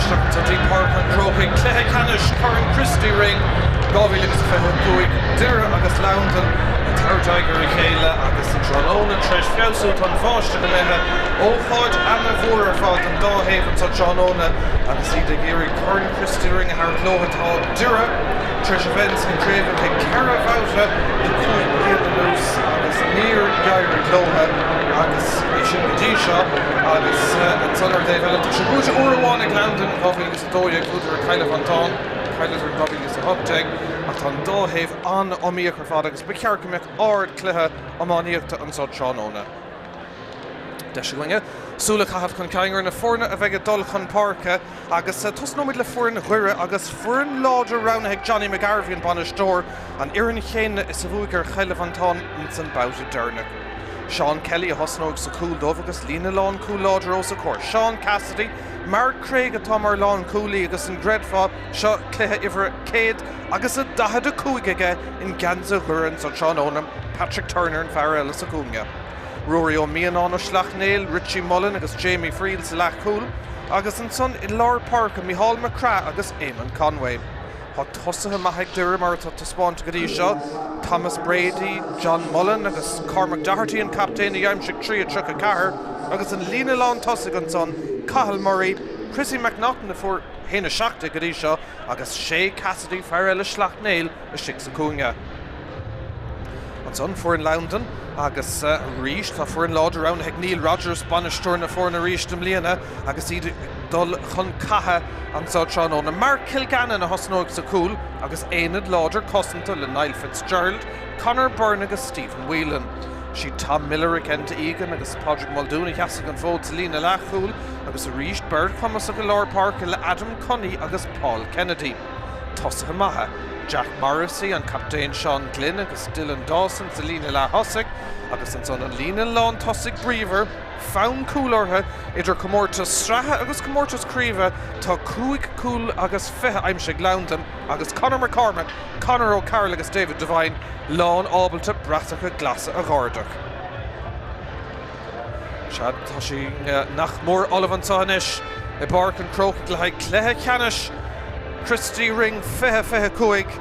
isteach anseo dtí Páirc an Chrócaigh, Cluiche Ceannais Chorn Christy Ring 2025, Doire agus Londain ag tabhairt aghaidh ar a chéile agus an tráthnóna tar éis feabhsú tá an bháisteach imithe. Ócáid ana-mhór ar fad don dá thaobh anseo tráthnóna agus iad ag iarraidh Corn Christy Ring a thabhairt leo. Tá Doire tar éis a bheith ins na craobhacha ceithre bhabhta le 5 bliana anuas agus níor éirigh leo agus é sin go dtí seo agus ansan ar an dtaobh eile tá sé buaite uair amháin ag Londain in 2012, bhuadar ar Chill Mhantáin, chailleadar in 2018 ach tá an dá thaobh an-iomaíoch ar fad agus ba cheart go mbeadh ard-chluiche iománaíochta anso tráthnóna. Deis againne súil a chaitheamh chun cinn ar na foirne a bheidh ag dul chun páirce agus tosnóimid le foireann Dhoire agus foireann láidir roghnaithe ag Johnny McGarvey, an bainisteoir, an fhoireann chéanna is a bhuaigh ar Chill Mhantáin ins an babhta deireanach. Seán Kelly a thosnóidh sa chúl dóibh agus líne lánchúil láidir os a comhair. Seán Cassidy, Mark Craig atá mar lánchúlaí agus an gcreidfeá, seo cluiche uimhir 100 agus a 45 aige i ngeansaí Dhoire anso tráthnóna, Patrick Turner an fear eile sa chúinne. Ruairí Ó Mianáin ó Sleacht Néill, Richie Mullen agus Jamie Friel sa leathchúl, agus ansan i lár páirce Micheál McCraith agus Eamon Conway. Tá tosaithe maithe ag Doire mar atá taispeánta go dtí seo, Thomas Brady, John Mullen agus Cormac Doherty an captaen a d'aimsigh 3 34, agus an líne lán tosaigh ansan, Cathal Murray, Chrissy McNaughton a fuair 1 17 go dtí seo agus Shay Cassidy, fear eile Sleacht Néill, istigh sa chúinne. Ansan, foireann Londain agus arís tá foireann láidir roghnaithe ag Neil Rogers, bainisteoir na foirne arís i mbliana agus iad ag dul chun catha anseo tráthnóna. Mark Kilgannon a thosnóidh sa chúl agus aonad láidir cosanta le Niall Fitzgerald, Conor Byrne agus Stephen Whelan. Siad Tom Millerick, Enda Egan agus Padraig Muldoon a sheasfaidh an fód sa líne leathchúil agus arís beirt chumasach i lár páirce le Adam Cunney agus Paul Kennedy. Tosaithe maithe, Jack Morrissey, an captaen Seán Glynn agus Dylan Dawson sa líne leath-thosaigh agus ansan an líne lán-tosaigh bríomhar, fonn cúl orthu idir comórtas sraithe agus comórtas craoibhe. Tá 5 cúl agus 20 aimsithe ag Londain agus Conor McCormack, Conor O'Carroll agus David Devine lán ábalta bratacha glasa a dh'ardú. Sea, tá sé nach mór ullamh anseo anois i bPáirc an Chrócaigh le haghaidh cluiche ceannais Christy Ring 2025.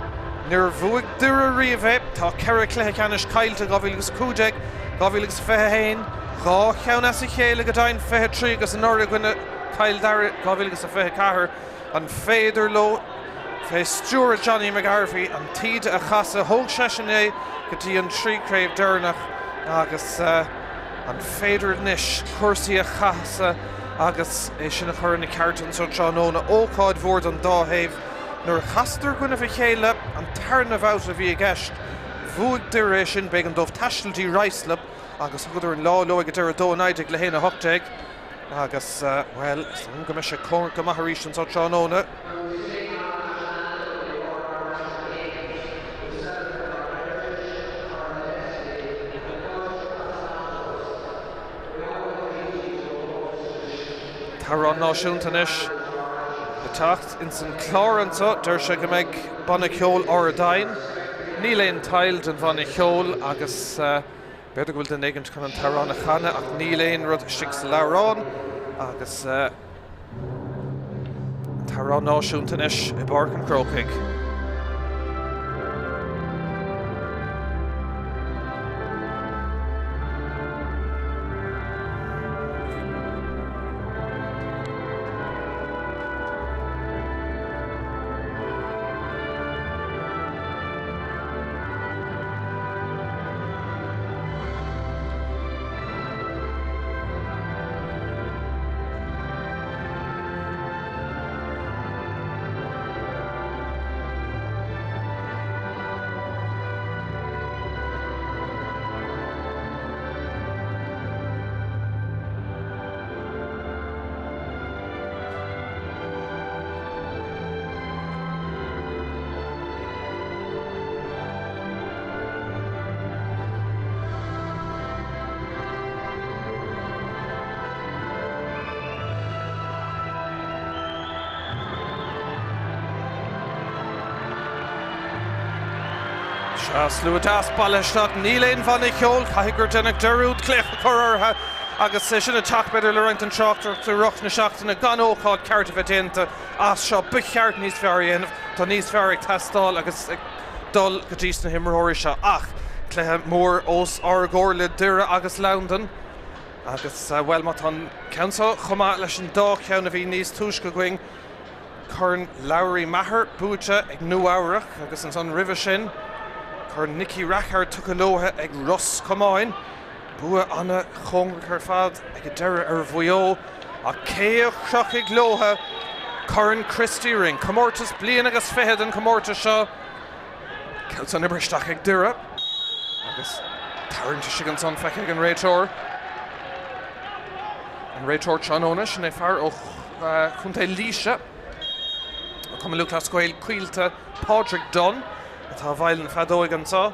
Níor bhuaigh Doire riamh é. Tá ceithre chluiche ceannais caillte, 2015, 2021, dhá cheann as a chéile go deimhin, 23 agus anuraidh i gcoinne Chill Dara, 2024. An féidir leo, fé stiúir Johnny McGarvey, an taoide a chasadh? Thóg seisean é go dtí an trí craobh deireanach agus an féidir anois cúrsaí a chasadh agus é sin a chur ina ceart anseo tráthnóna? Ócáid mhór don dá thaobh. Nuair a chasadar i gcoinnibh a chéile an tarna bhabhta a bhí i gceist, bhuaigh Doire é sin, b'éigean dóibh taisteal dtí Ruislip agus thugadar an lá leo ag an deireadh 2-19 le 1-18. Agus, bhuel, is dóigh liom go mbeidh sé cóngarach go maith arís anseo tráthnóna. T-amhrán náisiúnta anois le teacht ins an clár anseo. Deir sé go mbeidh Banna Ceoil Ard Aidhin. Níl aon tadhall den bhanna cheoil agus. B'fhéidir go bhfuil duine éigin chun an t-amhrán a chanadh ach níl aon rud istigh sa leabhrán agus an t-amhrán náisiúnta anois i bPáirc an Chrócaigh. Sea, slua deas bailithe isteach. Níl aon bhanna ceoil, caithfidh gur deineadh dearúd glaoch a chur orthu. Agus é sin ag teacht, b'fhéidir, le roinnt den tráchtaireacht i rith na seachtaine, gan ócáid ceart a bheith déanta as seo, ba cheart níos fearr a dhéanamh. Tá níos fearr ag teastáil agus ag dul go dtí sna himreoirí seo. Ach cluiche mór os ár gcomhair le Doire agus Londain. Agus, bhuel, má tá an ceann seo chomh maith leis an dá cheann a bhí níos túisce againn, Corn Lowry Maher buaite ag Nua Eabhrac agus ansan roimhe sin, Corn Nicky Rackard tugtha leo ag Ros Comáin. Bua ana-chóngarach ar fad ag an deireadh ar Mhaigh Eo ach cé a chrochfaidh leo Corn Christy Ring? Comórtas bliain agus fichead an comórtas seo. Ceann san oibrithe isteach ag Doire agus tarraingt istigh ansan feicthe ag an réiteoir. An réiteoir tráthnóna, sin é fear ó Chontae Laoise, ó Chumann Lúthchleas Gael, Coillte, Pádraig Dunne, atá i bhfeighil na feadóige anseo.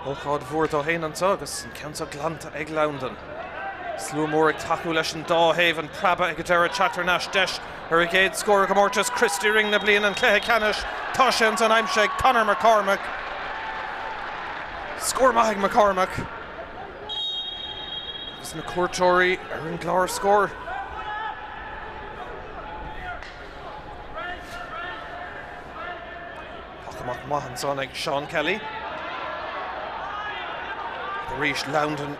Ócáid mhór dó féin anseo agus an ceann seo glanta ag Londain. Slua mór ag tacú leis an dá thaobh, an preabadh ag an deireadh, teacht thar n-ais, deis ar an gcéad scór i gcomórtas Christy Ring na bliana, an cluiche ceannais. Tá sé ansan aimsithe ag Conor McCormack. Scór maith ag McCormack. Agus na cuairteoirí ar an gclár scóir. Poc amach maith ansan ag Seán Kelly. Arís Londain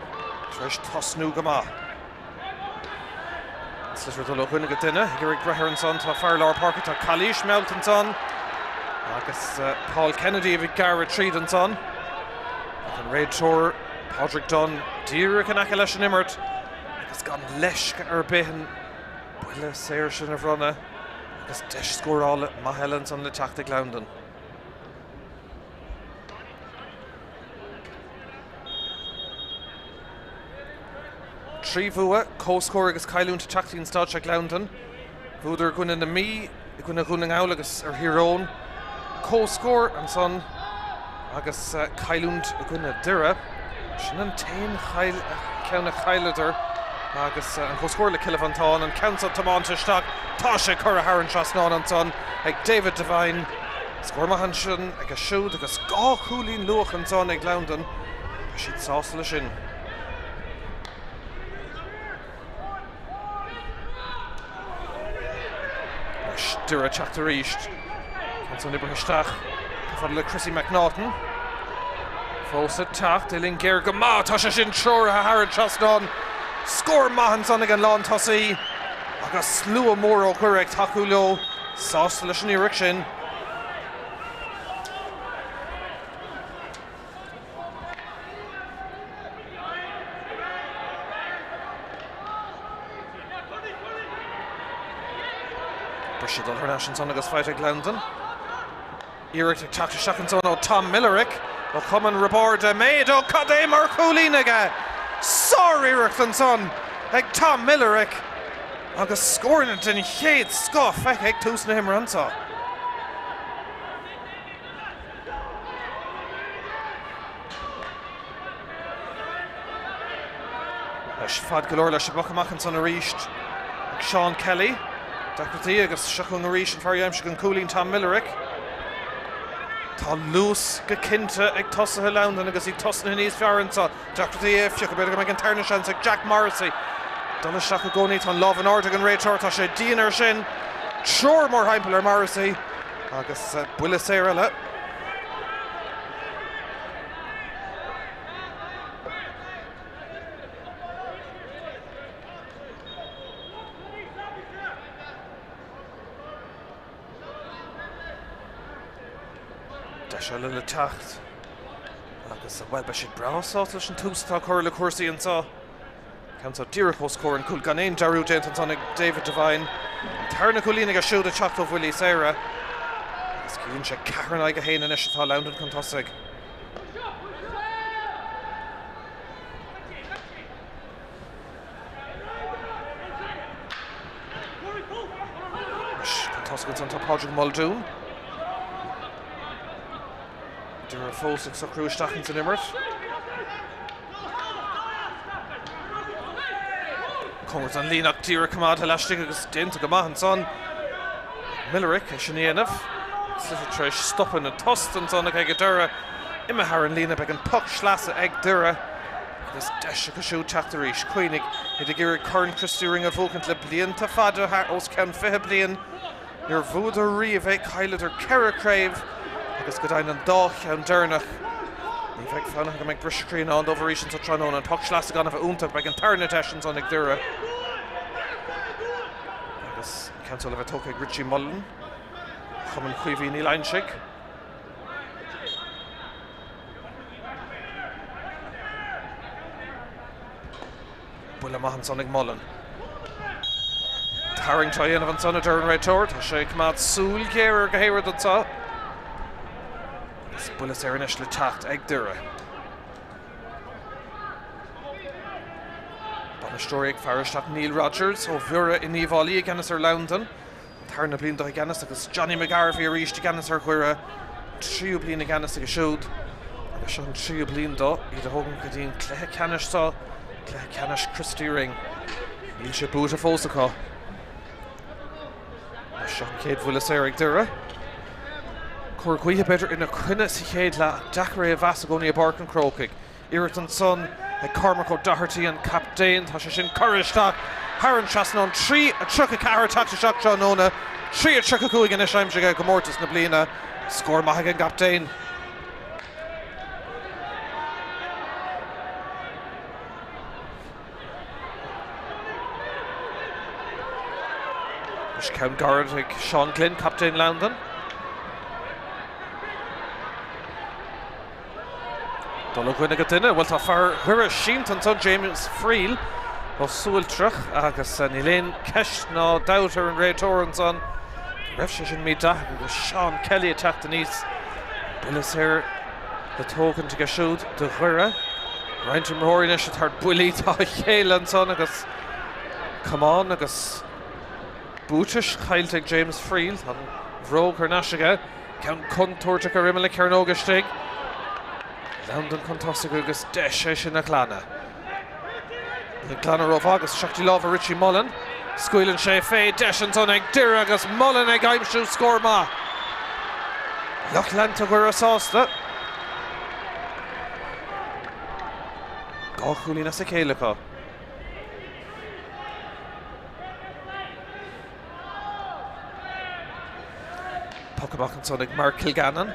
tar éis tosnú go maith. Sliotar ag dul ó dhuine go duine ag iarraidh breith air ansan. Tá fear lár páirce, tá calaois meallta ansan agus Paul Kennedy a bhí gearradh tríd ansan. Ach an réiteoir Pádraig Dunne díreach in aice leis an imirt agus gan leisce ar bith an buille saor sin a bhronnadh agus deis scórála maith eile ansan le teacht ag Londain. 3 bhua, comhscór agus cailliúint ag teacht chuig an staid seo ag Londain. Bhuadar i gcoinne na Mí, i gcoinne Dhún na nGall agus ar Thír Eoghain. Comhscór ansan agus cailliúint i gcoinne Doire. Sin an t-aon cheann a chailleadar agus an comhscór le Cill Mhantáin. An ceann seo tiomáinte isteach. Tá sé curtha thar an trasnán ansan ag David Devine. Scór maith ansin aige siúd agus 2 chúilín luath ansan ag Londain. Beidh siad sásta leis sin. Anois Doire ag teacht arís. Ceann san oibrithe isteach. Chomh fada le Chrissy McNaughton. Fós ag teacht. Uillinn géar go maith. Tá sé sin treoraithe thar an trasnán. Scór maith ansan ag an lántosaí agus slua mór ó Dhoire ag tacú leo. Sásta leis an iarracht sin. Briseadh dul thar n-ais ansan agus faighte ag Londain. Iarracht ag teacht isteach ansan ó Tom Millerick ó Chumann Roibeaird Eiméid. Ó cad é mar chúilín aige! Sár-iarracht ansan ag Tom Millerick agus scóranna den chéad scoth feicthe ag tús na himeartha anseo. Anois fad go leor leis an bpoc amach ansan arís ag Seán Kelly. Deacrachtaí agus seo chugainn arís an fear a d'aimsigh an cúilín Tom Millerick. Tá luas go cinnte ag tosaithe Londain agus iad tosnaithe níos fearr anseo. Deacrachtaí é a phiocadh, b'fhéidir go mbeidh an tarna seans ag Jack Morrissey dul isteach i gcónaí. Tá an lámh in airde ag an réiteoir, tá sé dian air sin. Triúr mórthimpeall ar Morrissey agus buille saor eile. Deis eile le teacht agus, bhuel, beidh siad breá sásta leis an tús atá curtha le cúrsaí anseo. Ceann seo díreach os comhair an chúil gan aon dearúd déanta ansan ag David Devine. An tarna cúilín aige siúd ag teacht ó bhuillí saora. Agus ciallaíonn sé 4 in aghaidh 1 anois atá Londain chun tosaigh. Anois chun tosaigh ansan tá Pádraig Muldoon. Doire fós ag socrú isteach ins an imirt. Cóngarach don líne ach díreach coimeádtha laistigh agus déanta go maith ansan. Millerick é sin a dhéanamh. Sliotar tar éis stopadh ina tost ansan ach ag an deireadh imithe thar an líne beidh an poc sleasa ag Doire. Agus deis acu siúd teacht arís. Cuimhnigh, iad ag iarraidh Corn Christy Ring a bhuachaint le blianta fada, thar os cionn 20 bliain. Níor bhuadar riamh é, chailleadar ceithre chraobh agus go deimhin an dá cheann deireanach. Ní bheidh fonn orthu go mbeidh briseadh croí i ndán dóibh arís anso tráthnóna. An poc sleasa gan a bheith iontach, beidh an tarna deis ansan ag Doire. Agus an ceann so le bheith tógtha ag Richie Mullen, Chumann Chaoimhín Uí Loingsigh. Buille maith ansan ag Mullen. Tarraingt á dhéanamh ansan, a deir an réiteoir. Tá sé ag coimeád súil ghéar ar gach aon rud anseo. Is buille saor anois le teacht ag Doire. Bainisteoirí ag faire isteach Neil Rogers ó Bhiorra in Uíbh Fhailí i gceannas ar Londain. Tarna bliain dó i gceannas agus Johnny McGarvey arís i gceannas ar Dhoire, tríú bliain i gceannas aige siúd agus seo an tríú bliain dó iad a thógaint go dtí an cluiche ceannais seo, cluiche ceannais Christy Ring. Níl sé buaite fós acu. Seo an chéad bhuille saor ag Doire. Cor gaoithe b'fhéidir ina coinne sa chéad leath, deacair é a mheas i gcónaí i bPáirc an Chrócaigh. Iarracht ansan ag Cormac O'Doherty, an captaen. Tá sé sin curtha isteach thar an trasnán. 3:34 teacht isteach tráthnóna. 3:35 anois aimsithe i gcomórtas na bliana. Scór maith ag an gcaptaen. Anois ceann gairid ag Seán Glynn, captaen Londain. Dul ó dhuine go duine, bhuel tá fear Dhoire sínte ansan, James Friel ó Sualtrach agus níl aon cheist ná dabht ar an réiteoir ansan go raibh sé sin mídhleathach agus Seán Kelly ag teacht aníos. Buille saor le tógaint aige siúd do Dhoire. Roinnt imreoirí anois ag tabhairt buillí dá chéile ansan agus camán agus buatais caillte ag James Friel. Tá an bhróg thar n-ais aige. Ceann contúirteach ar imeall na cearnóige istigh. Londain chun tosaigh agus deis é sin a ghlanadh. Níl an glanadh rómhaith agus isteach i lámha Richie Mullen. Scaoileann sé fé, deis ansan ag Doire agus Mullen ag aimsiú scór maith. Lucht leanta Dhoire sásta. Dá chúilín as a chéile acu. Poc amach ansan ag Mark Kilgannon.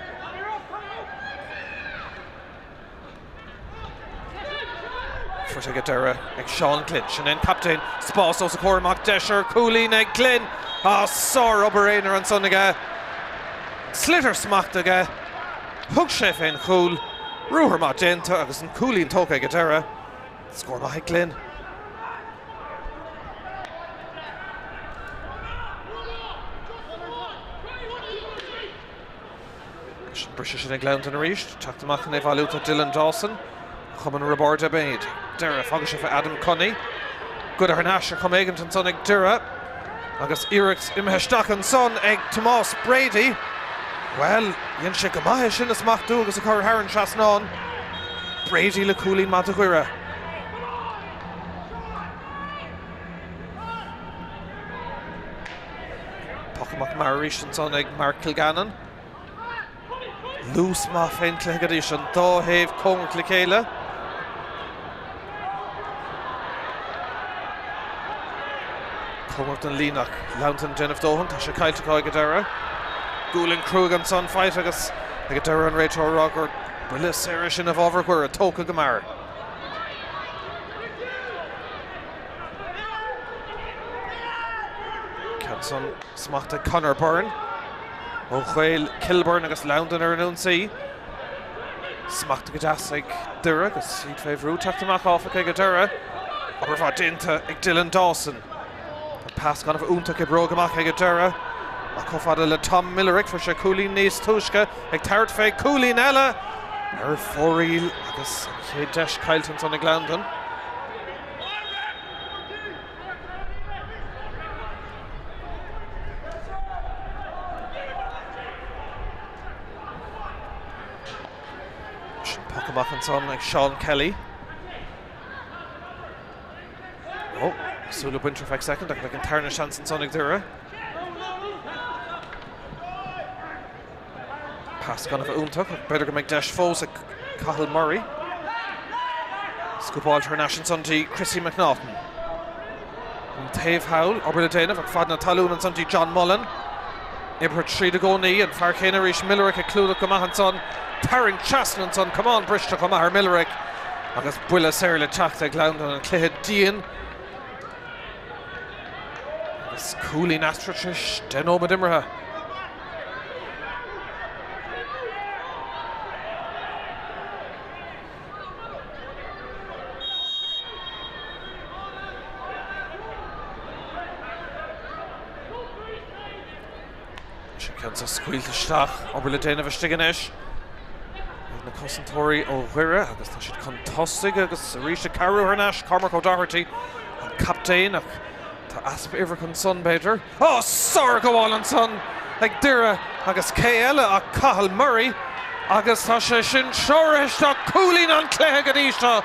Faighte ag deireadh ag Seán Glynn. Sin é an captaen. Spás os a chomhair amach deis ar chúilín ag Glynn. Á, sárobair aonair ansan aige. Sliotar smachta aige. Thug sé fén chúl. Ruathar maith déanta agus an cúilín tógtha ag deireadh. Scór maith ag Glynn. Leis an briseadh sin ag Londain arís, teacht amach chun é a bhailiú tá Dylan Dawson, Chumann Roibeaird Eiméid. Deireadh, fágann sé fé Adam Cunney. Goidte thar n-ais ar chuma éigint ansan ag Doire agus iarracht imithe isteach ansan ag Tomás Brady. Bhuel, dhein sé go maith é sin a smachtú agus a chur thar an trasnán. Brady le cúilín maith do Dhoire. Poc amach mear arís ansan ag Mark Kilgannon. Luas maith fén cluiche go dtí seo, an dá thaobh cóngarach le chéile. Cóngarach don líne ach Londain ag déanamh dóthain, tá sé caillte acu ag an deireadh. Gualainn cruaidh ansan faighte agus ag an deireadh an réiteoir ag rá gur buille saor é sin i bhfabhar Dhoire, tógtha go mear. Ceann san smachtaithe ag Conor Byrne ó Ghaeil Kilburn agus Londain ar an ionsaí. Smachtaithe go deas ag Doire agus iad fé bhrú teacht amach áfach ag an deireadh. Obair mhaith déanta ag Dylan Dawson. An pas gan a bheith iontach oibreoidh amach ag an deireadh. Ach chomh fada le Tom Millerick fuair sé cúilín níos túisce ag tabhairt fé cúilín eile ar fóraoil agus an chéad deis caillte ansan ag Londain. Sin poc amach ansan ag Seán Kelly. Ó, súil a baint ar feadh soicind ach beidh an tarna seans ansan ag Doire. Pas gan a bheith iontach ach b'fhéidir go mbeidh deis fós ag Cathal Murray. Scuabáilte thar n-ais ansan dtí Chrissy McNaughton. Ón taobh thall, obair le déanamh ach fad na talún ansan dtí John Mullen. Oibrithe tríd i gcónaí, an fear céanna arís, Millerick ag clúdach go maith ansan. Tarraingt trasna ansan, camán briste chomh maith ar Millerick agus buille saor le teacht ag Londain. An cluiche dian agus cúilín eatarthu tar éis 10 nóiméad imeartha. Sin ceann seo scaoilte isteach, obair le déanamh istigh anois ag na cosantóirí ó Dhoire agus tá siad chun tosaigh agus arís ag cabhrú thar n-ais Cormac O'Doherty, an captaen ach tá easpa uimhreacha ansan b'fhéidir. Ó, sárghabháil ansan ag Doire agus cé eile ach Cathal Murray agus tá sé sin treoraithe isteach, cúilín an chluiche go dtí seo.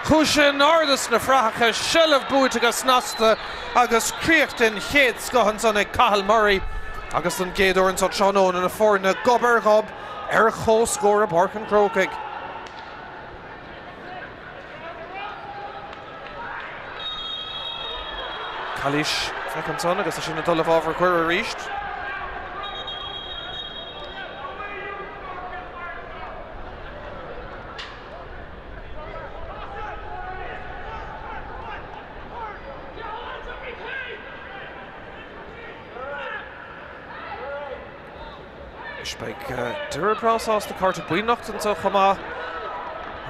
Chuaigh sé in airde sna fraitheacha, seilbh buaite go snasta agus críoch den chéad scoth ansan ag Cathal Murray agus don gcéad uair anso tráthnóna na foirne gob ar ghob ar comhscór i bPáirc an Chrócaigh. Calaois feicthe ansan agus é sin ag dul i bhfabhar Dhoire arís. Anois beidh Doire breá sásta cárta buí a nochtadh anseo chomh maith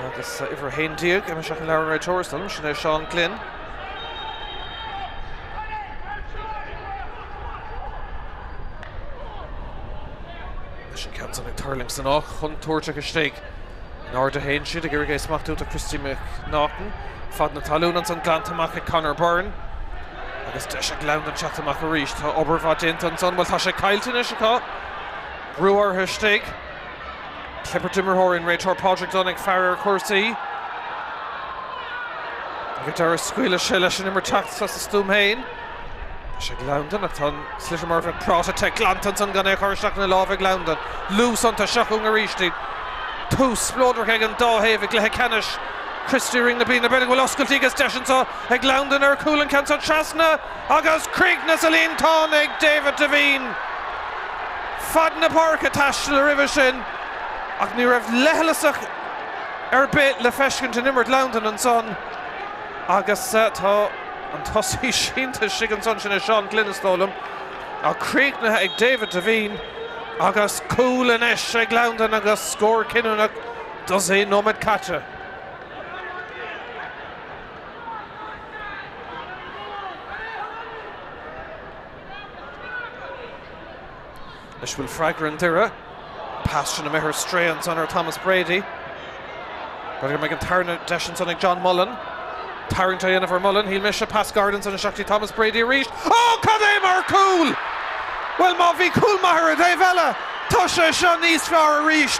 agus uimhir 11 imithe isteach i leabhar an réiteora is dóigh liom, sin é Seán Glynn. Anois an ceann san ag tuirlingt san áit chontúirteach istigh. In airde a théann siad ag iarraidh é a smachtú tá Christy McNaughton. Fad na talún ansan glanta amach ag Conor Byrne. Agus deis ag Londain teacht amach arís. Tá obair mhaith déanta ansan. Bhuel tá sé caillte anois acu. Brú orthu istigh. Clibirt imreoirí an réiteoir Pádraig Dunne ag faire ar chúrsaí. Ag an deireadh scaoileadh sé leis an imirt teacht as a stuaim féin. Tá sé ag Londain ach tá an sliotar mar a bheadh práta te glanta ansan gan é a chur isteach ina lámh ag Londain. Luas iontu seo chugainn arís iad. Tús spleodrach ag an dá thaobh i gcluiche ceannais Christy Ring na bliana. B'fhéidir go bhfuil oscailtí agus deis anseo ag Londain ar chúl an ceann seo trasna agus críochnaithe sa líontán ag David Devine. Fad na páirce taistil roimhe sin ach ní raibh leithleasach ar bith le feiscint in imirt Londain ansan agus tá an tosaí sínte istigh ansan, sin é Seán Glynn is dóigh liom, ach críochnaithe ag David Devine agus cúl anois ag Londain agus scór cinniúnach dosaen nóiméad caite. Anois bhfuil freagra ag Doire. Pas sin imithe ar strae ansan ar Thomas Brady. B'fhéidir go mbeidh an tarna deis ansan ag John Mullen. Tarraingt á dhéanamh ar Mullen. Shíl mise pas gairid ansan isteach dtí Thomas Brady arís. Ó! Cad é mar chúl! Bhuel má bhí cúl maith ar an dtaobh eile, tá sé seo níos fearr arís.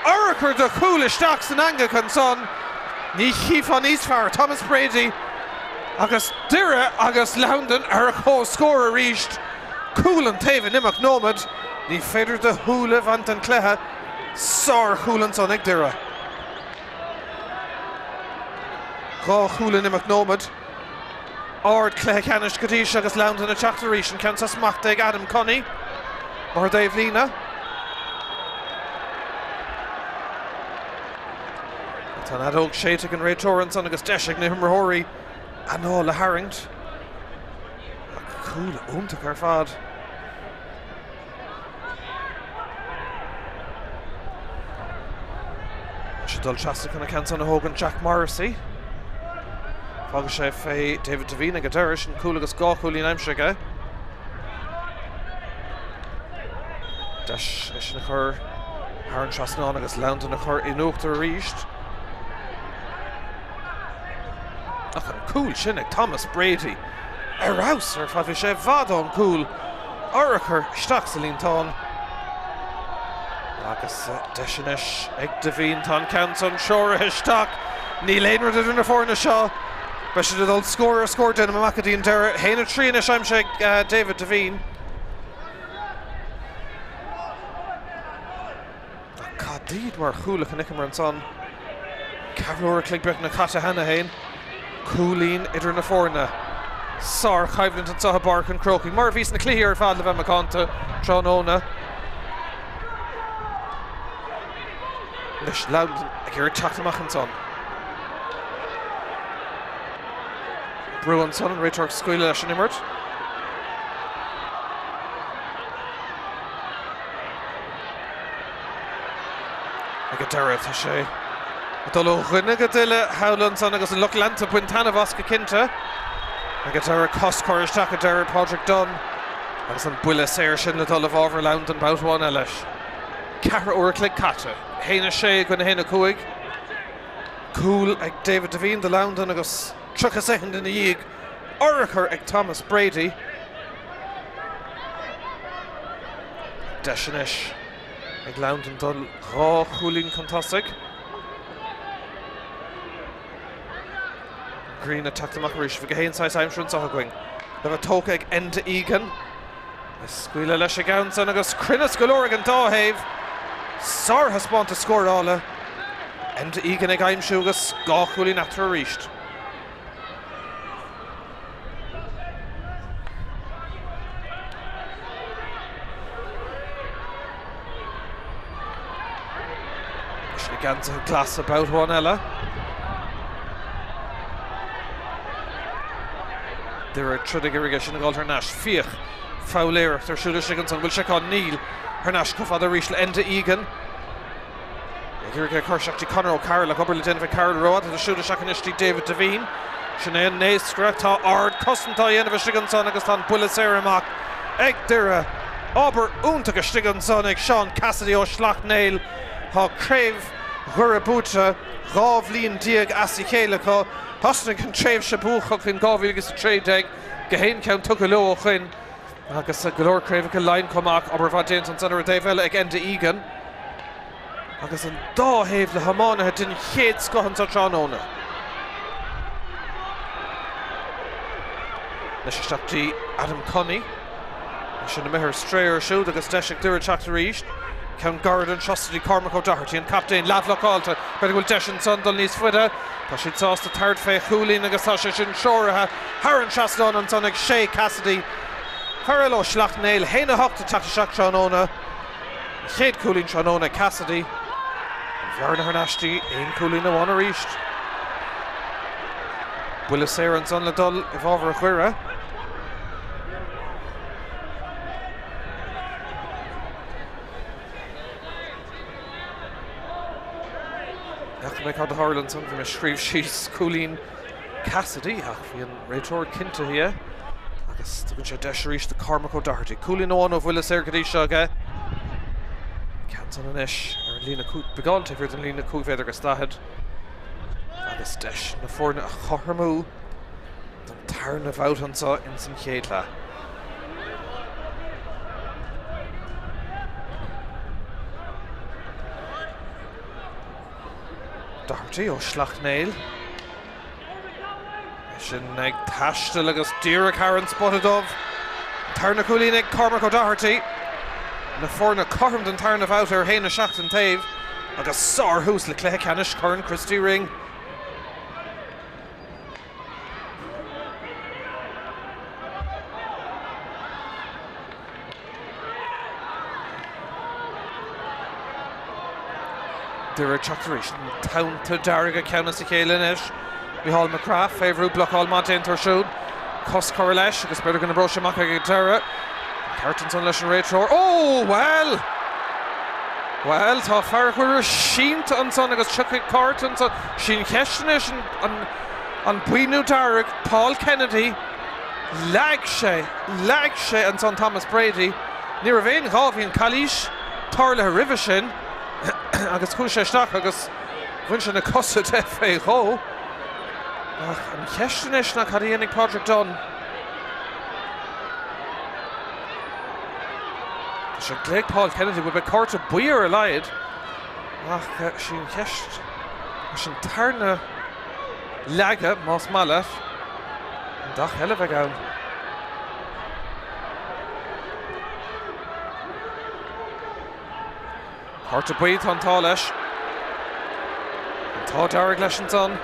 Urchar de chúl isteach san eangach ansan. Ní chífeá níos fearr. Thomas Brady agus Doire agus Londain ar comhscór arís. Cúl an taobh in imeacht nóiméad. Ní féidir do shúil a bhaint den chluiche. Sárchúl ansan ag Doire. 2 chúl in imeacht nóiméad. Ard chluiche ceannais go dtí seo agus Londain ag teacht arís. An ceann seo smachtaithe ag Adam Cooney mar thaobh líne. Tá an fheadóg séidte ag an réiteoir ansan agus deis ag na himreoirí anáil a tharraingt. Ach cúl iontach ar fad. Tá sé dul trasna chun an ceann san a thógaint Jack Morrissey. Fágfaidh sé fé David Devine ag an deireadh, sin cúl agus 2 chúilín aimsithe aige. Deis é sin a chur thar an trasnán agus Londain a chur in uachtar arís. Ach an cúl sin ag Thomas Brady ar fheabhas ar fad, bhí sé i bhfad ón gcúl. Urchar isteach sa líontán agus deis anois ag Devine. Tá an ceann san treoraithe isteach. Níl aon rud idir na foirne seo. Beidh siad ag dul scór ar scór, déanaim amach go dtí an deireadh. 1-3 anois aimsithe ag David Devine. Ach cad iad mar chúl a chonaiceamar ansan? Ceathrú uair a chloig beagnach caite cheana féin. Cúilín idir na foirne. Sár-choimhlint anseo i bPáirc an Chrócaigh, mar a bhí sna cluichí ar fad le bheith macánta tráthnóna. Anois Loudoun ag iarraidh teacht amach ansan. Brú ansan, an réiteoir ag scaoileadh leis an imirt. Ag an deireadh, tá sé ag dul ó dhuine go duine thall ansan agus an lucht leanta ag baint taitneamh as go cinnte. Ag an deireadh, cos curtha isteach a deir Pádraig Dunne agus an buille saor sin le dul i bhfabhar Loudoun babhta amháin eile leis. Ceathrú uair a chloig caite. 1, 6 i gcoinne 1, 5. Cúl ag David Devine do Loudoun agus 30 soicind ina dhiaidh, urchar ag Thomas Brady. Deis anois ag Loudoun dul dhá chúilín chun tosaigh. An ghrian ag teacht amach arís. Bhí gach aon saghas aimsire anseo againn. Le bheith tógtha ag Enda Egan. Scaoileadh leis an gceann san agus cruinneas go leor ag an dá thaobh. Sárthaispeántas scórála. Enda Egan ag aimsiú agus dhá chúilín eatarthu arís. Leis na geansaithe glasa babhta amháin eile. Doire ag troid ag iarraidh é sin a dhul thar n-ais. Fiach, foghlaeireacht ar siúl istigh ansan. Bhfuil sé acu? Níl. Thar n-ais chomh fada arís le Enda Egan. Ag iarraidh é a chur isteach dtí Conor O'Carroll ach obair le déanamh ag Carroll rófhada. Tá siúd isteach anois dtí David Devine. Sin é an naoscaire. Tá ard-chosaint á dhéanamh istigh ansan agus tá an buille saor amach ag Doire. Obair iontach istigh ansan ag Seán Cassidy ó Shleacht Néill. Tá craobh Dhoire buaite 12 bhliain as a chéile acu. Thosnaigh an tréimhse buacach in 2013, gach aon cheann tugtha leo ó shoin agus go leor craobhacha Laighean chomh maith. Obair mhaith déanta ansan ar an dtaobh eile ag Enda Egan agus an dá thaobh le hiománaithe den chéad scoth anseo tráthnóna. Anois isteach dtí Adam Cunney. Sin imithe ar strae air siúd agus deis ag Doire teacht arís. Ceann gairid anseo dtí Cormac O'Doherty, an captaen, leathbhlocáilte. B'fhéidir go bhfuil deis ansan dul níos faide. Tá siad sásta tabhairt fé chúilín agus tá sé sin treoraithe thar an trasnán ansan ag Shay Cassidy. Fear eile ó Shleacht Néill, 1, 8 ag teacht isteach tráthnóna. An chéad chúilín tráthnóna ag Cassidy. An bhearna thar n-ais dtí aon chúilín amháin arís. Buille saor ansan le dul i bhfabhar Dhoire. N'fheaca mé cad a tharla ansan, bhí mé ag scríobh síos cúilín Cassidy ach bhí an réiteoir cinntithe agus tugann sé deis arís do Cormac O'Doherty. Cúilín amháin ó bhuille saor go dtí seo aige. Ceann san anois ar an líne beagán taobh thiar den líne 5 mhéadar agus 40 agus deis na foirne a chothromú don tarna bhabhta anseo ins an chéad leath. Doherty ó Shleacht Néill. É sin ag taisteal agus díreach thar an spota dubh. Tarna cúilín ag Cormac O'Doherty. Na foirne cothrom don tarna bhabhta ar 1, 7 an taobh agus sárthús le cluiche ceannais Chorn Christy Ring. Doire ag teacht arís. Na tonnta dearga ceann as a chéile anois. Micheál McGrath fé bhrú blocáil maith déanta air siúd. Cos curtha leis agus b'fhéidir go n-oibreoidh sé amach ag an deireadh. Ceart ansan leis an réiteoir. Ó! Bhuel! Bhuel, tá fear Dhoire sínte ansan agus tiocfaidh cárta ansan. Sí an cheist anois an an buí nó dearg. Paul Kennedy. Leag sé, leag sé ansan Thomas Brady. Ní raibh aon ghá, bhí an calaois tarlaithe roimhe sin agus chuaigh sé isteach agus bhain sé na cosa de fé dhó. Ach an cheist anois ná cad a dhéanfaidh Padraig Dunne? Tá sé ag glaoch Paul Kennedy, bhuel beidh cárta buí ar a laghad ach sí an cheist leis an tarna leagadh, más maith leat, an dath eile a bheidh ann. Cárta buí, tá an t-ádh leis. An An t-ádh dearg leis ansan.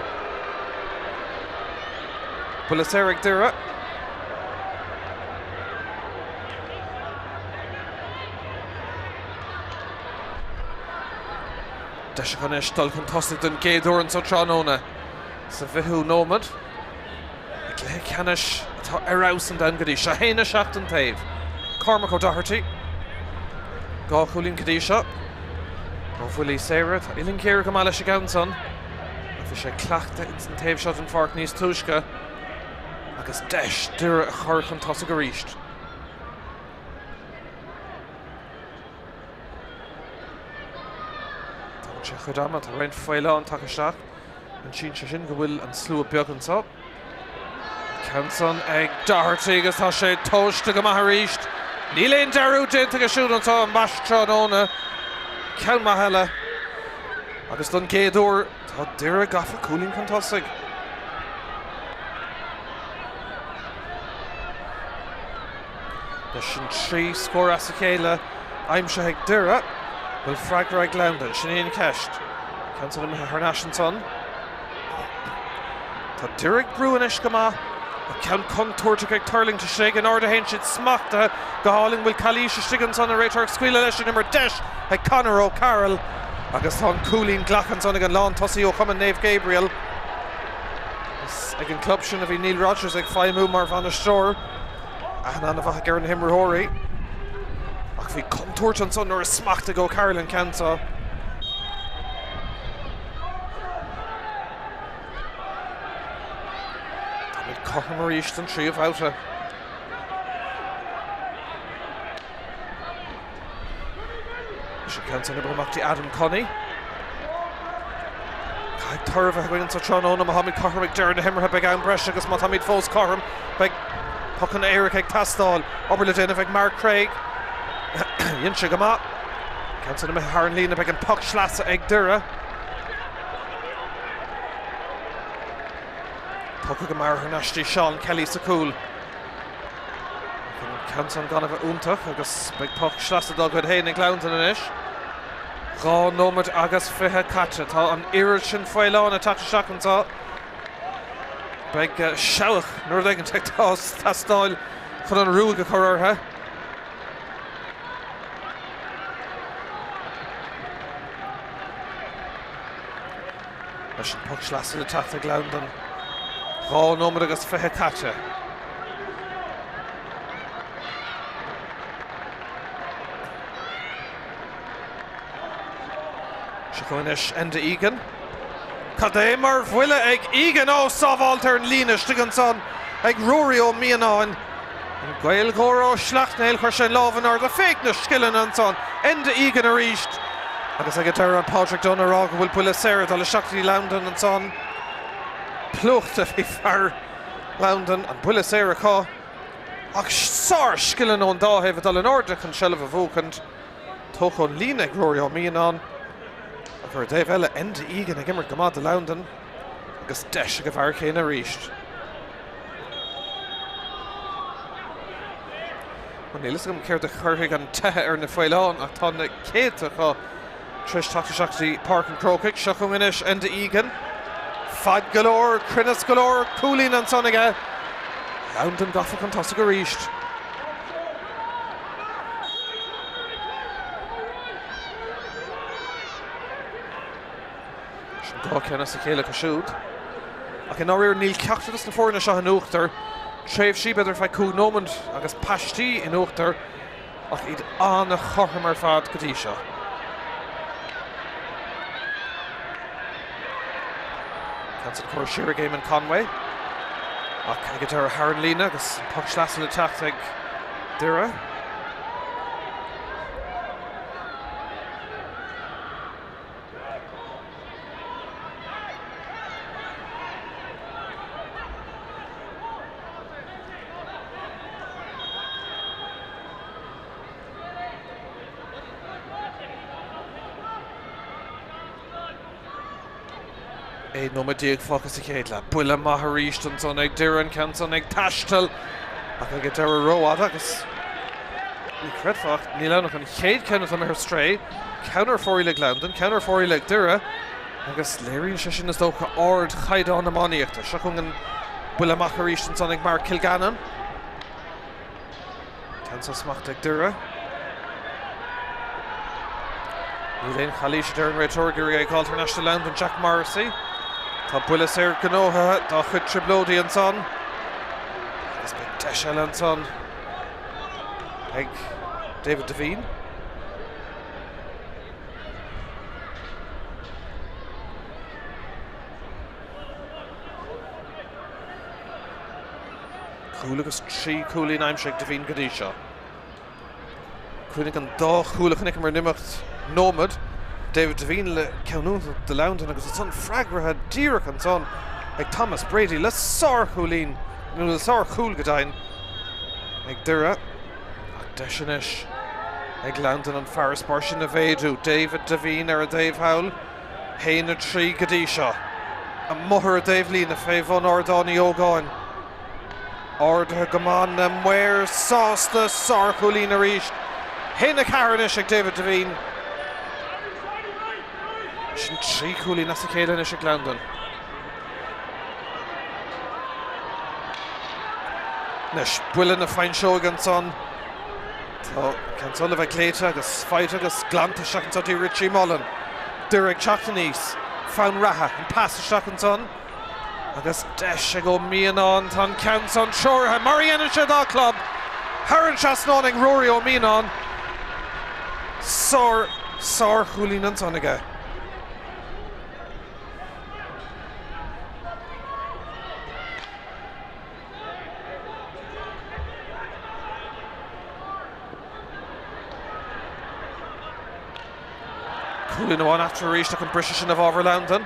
Buille saor ag Doire. Deis acu anois dul chun tosaigh don gcéad uair anso tráthnóna sa bhfichiú nóiméad. I gcluiche ceannais atá ar fheabhas an domhan go dtí seo. 1-7 an taobh. Cormac O'Doherty. 2 chúilín go dtí seo. Ó bhuillí saora. Tá uillinn ghéar go maith leis an gceann san. Ach bhí sé cleachta ins an taobh seo den pháirc níos túisce. Agus deis Doire a chur chun tosaigh arís. Tógann sé a chuid ama, tá roinnt faoileán tagtha isteach. Insíonn sé sin go bhfuil an slua beag anseo. Ceann san ag Doherty agus tá sé tomhaiste go maith arís. Níl aon dearúd déanta aige siúd anseo ambaist tráthnóna. Ceann maith eile. Agus don gcéad uair tá Doire gafa cúilín chun tosaigh. Leis an 3 scór as a chéile aimsithe ag Doire, bhfuil freagra ag Londain? Sin í an cheist. Ceann san imithe thar n-ais ansan. Tá Doire ag brú anois go maith. Ach ceann contúirteach ag tuirlingt istigh. In airde a théann siad smachtaithe go hálainn. Bhfuil calaois istigh ansan? An réiteoir ag scaoileadh leis an imirt. Deis ag Conor O'Carroll agus tá an cúilín glactha ansan ag an lántosaí ó Chumann Naomh Gabriel. Is ag an gclub sin a bhí Neil Rogers ag feidhmiú mar bhainisteoir. Aithne an-mhaith aige ar na himreoirí. Ach bhí contúirt ansan nuair a smachtaigh O'Carroll an ceann seo. Táimid cothrom arís don tríú babhta. Sin ceann san oibrithe amach dtí Adam Connie. Caithfidh toradh a bheith againn anseo tráthnóna. Má táimid cothrom ag deireadh na himeartha beidh am breise agus má táimid fós cothrom beidh pocanna éirice ag teastáil. Obair le déanamh ag Mark Craig. Dhein sé go maith. Ceann san imithe thar an líne beidh an poc sleasa ag Doire. Tugtha go mear thar n-ais dtí Seán Kelly sa chúl. An ceann san gan a bheith iontach agus beidh poc sleasa dá gcuid féin ag Londain anois. 2 nóiméad agus 20 caite. Tá an oiread sin faoileán ag teacht isteach anseo. Beidh seabhac nó rud éigin ag teastáil chun an ruaig a chur orthu. Leis an poc sleasa le teacht ag Londain. 2 nóiméad agus 20 caite. Seo chugainn anois Enda Egan. Cad é mar bhuille ag Egan! Ó, sábháilte ar an líne istigh ansan ag Ruairí Ó Mianáin. An Gaeilgeoir ó Shleacht Néill, chuir sé an lámh in airde. Féach na scileanna ansan. Enda Egan arís. Agus ag an deireadh an Padraig Dunne ag rá go bhfuil buille saor ag dul isteach dtí Londain ansan. Plúchta bhí fear Londain, an buille saor acu. Ach sár-scileanna ón dá thaobh ag dul in airde chun seilbh a bhuachaint. Tógtha ón líne ag Ruairí Ó Mianáin. Ach ar an dtaobh eile, Enda Egan ag imirt go maith do Londain agus deis ag an bhfear céanna arís. Bhuel, níl fhios agam céard a chuirfidh an teitheadh ar na faoileáin ach tá na céadta acu tar éis teacht isteach go dtí Páirc an Chrócaigh. Seo chugainn anois Enda Egan. Fad go leor, cruinneas go leor, cúilín ansan aige. Londain gafa chun tosaigh arís. Sin 2 ceann as a chéile acu siúd. Ach i ndáiríre níl ceachtar de na foirne seo in uachtar. Tréimhsí, b'fhéidir ar feadh 5 nóiméad, agus paistí in uachtar, ach iad an-chothrom ar fad go dtí seo. Ceann san curtha siar ag Eamon Conway. Ach ag an deireadh thar an líne agus an poc sleasa le teacht ag Doire. 11 nóiméad fágtha sa chéad leath. Buille maith arís ansan ag Doire, an ceann san ag taisteal ach ag an deireadh rófhada agus ní chreidfeá ach níl ann ach an chéad cheann atá imithe ar strae. Ceann ar fóraoil ag Londain, ceann ar fóraoil ag Doire. Agus léiríonn sé sin, is dócha, ardchaighdeán iománaíochta. Seo chugainn an buille amach arís ansan ag Mark Kilgannon. Ceann seo smachtaithe ag Doire. Níl aon chalaois a deir an réiteoir ag iarraidh é a fháil thar n-ais do Londain, Jack Morrissey. Tá buille saor gnóthaithe dá chuid trioblóidí ansan. Agus beidh deis eile ansan ag David Devine. Cúl agus 3 cúilín aimsithe ag Devine go dtí seo. Cuimhnigh an dá chúl a chonaiceamar in imeacht nóiméad. David Devine le ceann iontach do Londain agus ansan freagraithe díreach ansan ag Thomas Brady le sárchúilín, nó le sárchúl go deimhin, ag Doire. Ach deis anois ag Londain an farasbarr sin a mhéadú. David Devine ar an dtaobh thall. 1, 3 go dtí seo. Amuigh ar an dtaobhlíne fé bhun Ardán Uí Ógáin. Ardaithe go maith, na maoir sásta, sárchúilín arís. 1, 4 anois ag David Devine. Sin 3 chúilín as a chéile anois ag Londain. Anois, buille na fuinseoige ansan. Tá ceann seo le bheith glaoite agus faighte agus glanta isteach anso dtí Richie Mullen. Doire ag teacht aníos. Fonn reatha, an pas isteach ansan agus deis ag Ó Mianáin. Tá an ceann san treoraithe mar a dhéanann sé dá chlub thar an trasnán ag Rory Ó Mianáin. Sár, sárchúilín ansan aige. Cúilín amháin eatarthu arís ach an briseadh sin i bhfabhar Londain.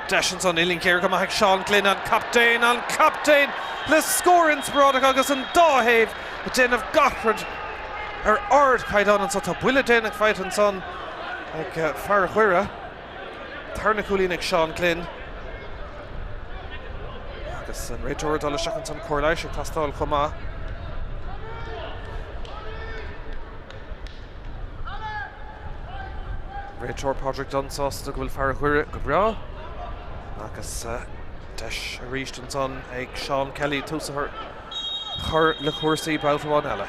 Deis ansan, uillinn ghéar go maith ag Seán Glynn, an captaen, an captaen le scór inspioráideach agus an dá thaobh ag déanamh gach rud ar ardchaighdeán anso. Tá buille déanach faighte ansan ag fear Dhoire. Tarna cúilín ag Seán Glynn agus an réiteoir ag dul isteach ansan, cóir leighis ag teastáil chomh maith. Réiteoir Padraig Dunne sásta go bhfuil fear Dhoire go breá agus deis arís ansan ag Seán Kelly tús a chur le cúrsaí babhta amháin eile.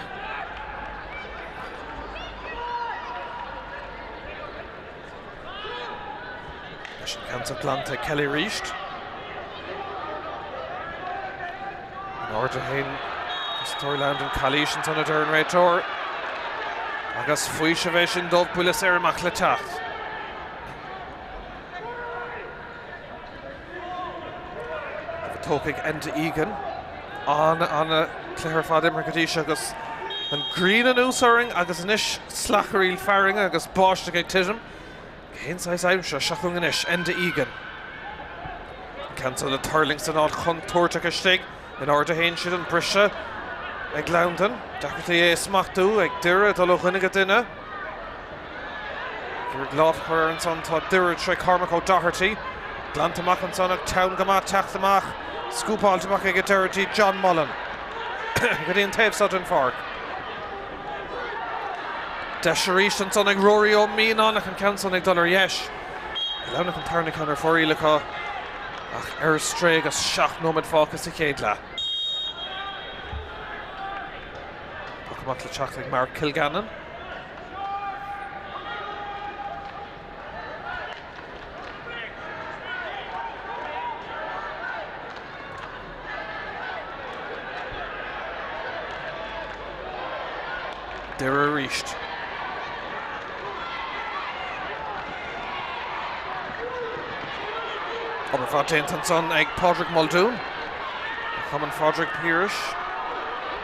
Leis an ceann seo glanta ag Kelly arís. In airde féin cosantóirí Londain calaois ansan a deir an réiteoir. Agus faoiseamh é sin dóibh buille saor amach le teacht. Tógtha ag Enda Egan. An-an-chluiche ar fad imeartha go dtí seo agus an ghrian anuas orainn agus anois slacharaíl fearthainne agus báisteach ag titim. Cén saghas aimsire seo chugainn anois, Enda Egan. An ceann seo le tuirlingt san áit chontúirteach istigh. In airde a théann siad, an briseadh ag Londain. Deacrachtaí é a smachtú ag Doire, dul ó dhuine go duine. Ag iarraidh lámh a chur air ansan tá Doire tré Cormac O'Doherty. Glanta amach ansan ach teann go maith teacht amach. Scúpáilte amach ag an deireadh dtí John Mullen. Go dtí an taobh seo den pháirc. Deis arís ansan ag Rory Ó Mianáin ach an ceann san ag dul ar dheis. Leamhnach an tarna ceann ar fóraoil acu ach ar strae agus 7 nóiméad fágtha sa chéad leath. Poc amach le teacht ag Mark Kilgannon. Doire arís. Obair mhaith déanta ansan ag Pádraig Muldoon. Cumann Phádraig Piarais